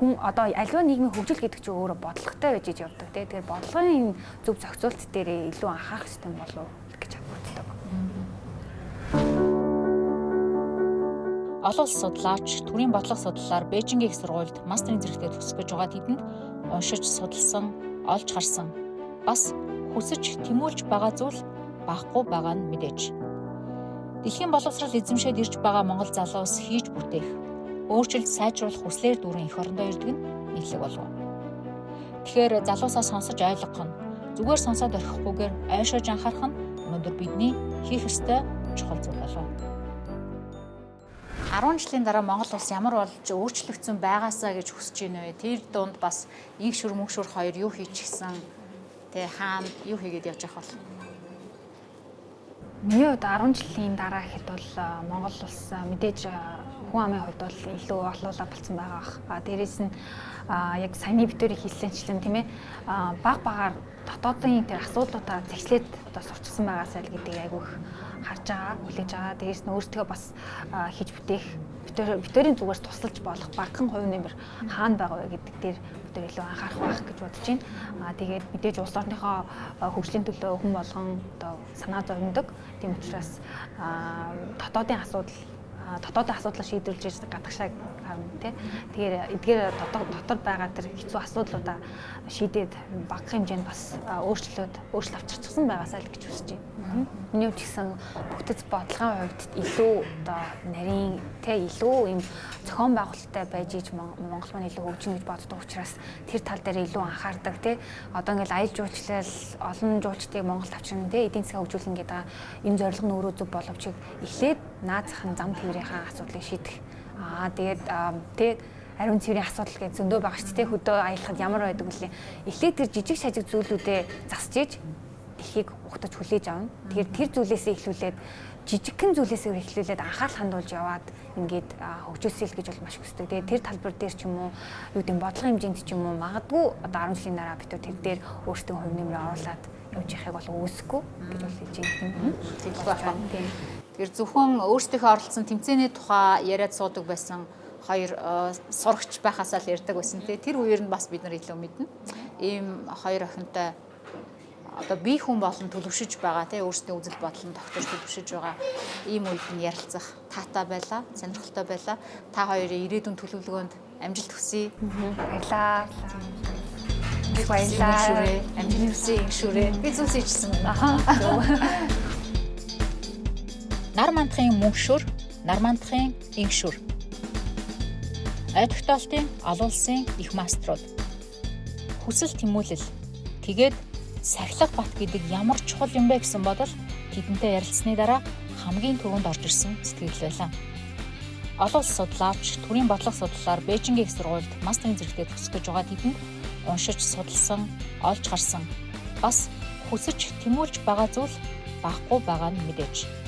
хүн одоо аливаа нийгмийн хөгжил гэдэг чинь өөрөө бодлоготой байж иж явдаг тий. Тэгэхээр бодлогын зөв зохицуулт дээрээ илүү анхаарах хэрэгтэй болов гэж боддог. Олон улс судлаач төрийн бодлого судлалаар Бээжингийн их сургуульд мастерын зэрэгтээ төгсөх гэж байгаа тэдэнд уншиж судалсан, олж харсан, бас хүсэж тэмүүлж байгаа зүйл баггүй байгаа нь мэдээж. Дэлхийн боловсрол эзэмшээд ирж байгаа монгол залуус хийж бүтээх, өөрчилж сайжруулах хүслээр дүүрэн эх орондоо ирдэг нь нийтлэг болов. Тэгэхээр залуусаа сонсож ойлгох нь, зүгээр сонсоод орхихгүйгээр ойшоож анхаарах нь өнөөдөр бидний хийх ёстой чухал зүйл болов. 10 жилийн дараа Монгол улс ямар болж өөрчлөгдсөн байгаасаа гэж хүсэж байна вэ? Тэр дунд бас инх шүр мөнх шүр хоёр юу хийчихсэн? Тэ хаана юу хийгээд явж явах бол? Миний хувьд 10 жилийн дараа гэхэд бол Монгол улс мэдээж хүн амын хувьд бол илүү олуулаа болсон байгаа бах. А дээрэс нь яг саяны битүүрийн хийсэнчлэн тийм ээ баг багаар дотоодын тэр асуудлуудаа зэгслээд одоо сурчсан байгаасай л гэдгийг айгүй их харж байгаа, хүлээж байгаа. Дээрээс нь өөрсдөө бас хийж бүтээх битүүрийн зүгээс тусалж болох багахан хувь нэмэр хаана байгаа вэ гэдэг дээр бид нар илүү анхаарах байх гэж бодож байна. Аа тэгээд мэдээж улс орныхоо хөгжлийн төлөө хүн болгон одоо санаа зовндог. Тийм учраас дотоодын асуудал дотоодын асуудлаа шийдвэрлэж ирж гадагшаа харна тий. Тэгэхээр эдгээр дотор байгаа тэр хэцүү асуудлуудаа шийдээд багахан хэмжээнд бас өөрчлөлт авчирчихсан байгаасаа л гэж хүсэж байна. Миний хувьд ч гэсэн бүтэц бодлогын хувьд илүү одоо нарийн тий илүү юм зохион байгуулалттай байж иж Монгол маань илүү хөгжинэ гэж боддог учраас тэр тал дээр илүү анхаардаг тий. Одоо ингээл аялал жуулчлал олон жуулчдыг Монголд авчирна тий эдийн засгаа хөгжүүлнэ гэдэг энэ зорилго нь өөрөө зөв боловч эхлээд наад захын зам тээврийнхаа асуудлыг шийдэх. Аа тэгээд тий ариун цэврийн асуудал гэж зөндөө байгаа шүү дээ. Хөдөө аялахад ямар байдаг вүлээ. Эхлээд тэр жижиг шажиг зүйлүүдээ засч иж дэлхийг ухтаж хүлээж авна. Тэгэхээр тэр зүйлээсээ эхлүүлээд жижигхэн зүйлээсээ эхлүүлээд анхаарал хандуулж яваад ингээд хөгжөөсэй л гэж бол маш хүсдэг. Тэгээд тэр талбар дээр ч юм уу юу гэм бодлогын хэмжээнд ч юм уу магадгүй одоо 10 жилийн дараа бид тэр дээр өөрсдөө хувь нэмрээ оруулаад явж яхахыг бол үүсэхгүй гэж бол хэлж байна. Тэглэх байх. Тэгэхээр зөвхөн өөрсдийнхөө оролцсон тэмцээний тухай яриад суудаг байсан хоёр сурагч байхасаа л ярьдаг байсан тий. Тэр үеэр нь бас бид нар илүү мэднэ. Ийм хоёр охинтой одоо бие хүн болон төлөвшөж байгаа тий өөрсдийн үзэл бодлон тогтож төлөвшөж байгаа ийм үед нь ярилцах таатай байлаа, сонирхолтой байлаа. Та хоёрын ирээдүйн төлөвлөгөөнд амжилт хүсье. Баярлалаа. Их баярлалаа. Амжилт хүсье, инх шүрээ. Би зүйлс хийчихсэн байна. Нар мандахын мөнх шүр, нар мандахын инх шүр. Ой тогтоолтын олон улсын их маструуд. Хүсэл тэмүүлэл. Тэгээд сахилга бат гэдэг ямар чухал юм бэ гэсэн бодол тэдэнтэй ярилцсны дараа хамгийн түрүүнд орж ирсэн сэтгэл байлаа. Олон улс судлаач, төрийн бодлого судлалаар Бээжингийн их сургуульд мастерын зэрэгтээ төгсөх гэж байгаа тэдэнд уншиж судалсан, олж харсан бас хүсэж тэмүүлж байгаа зүйл баггүй байгаа нь мэдээж.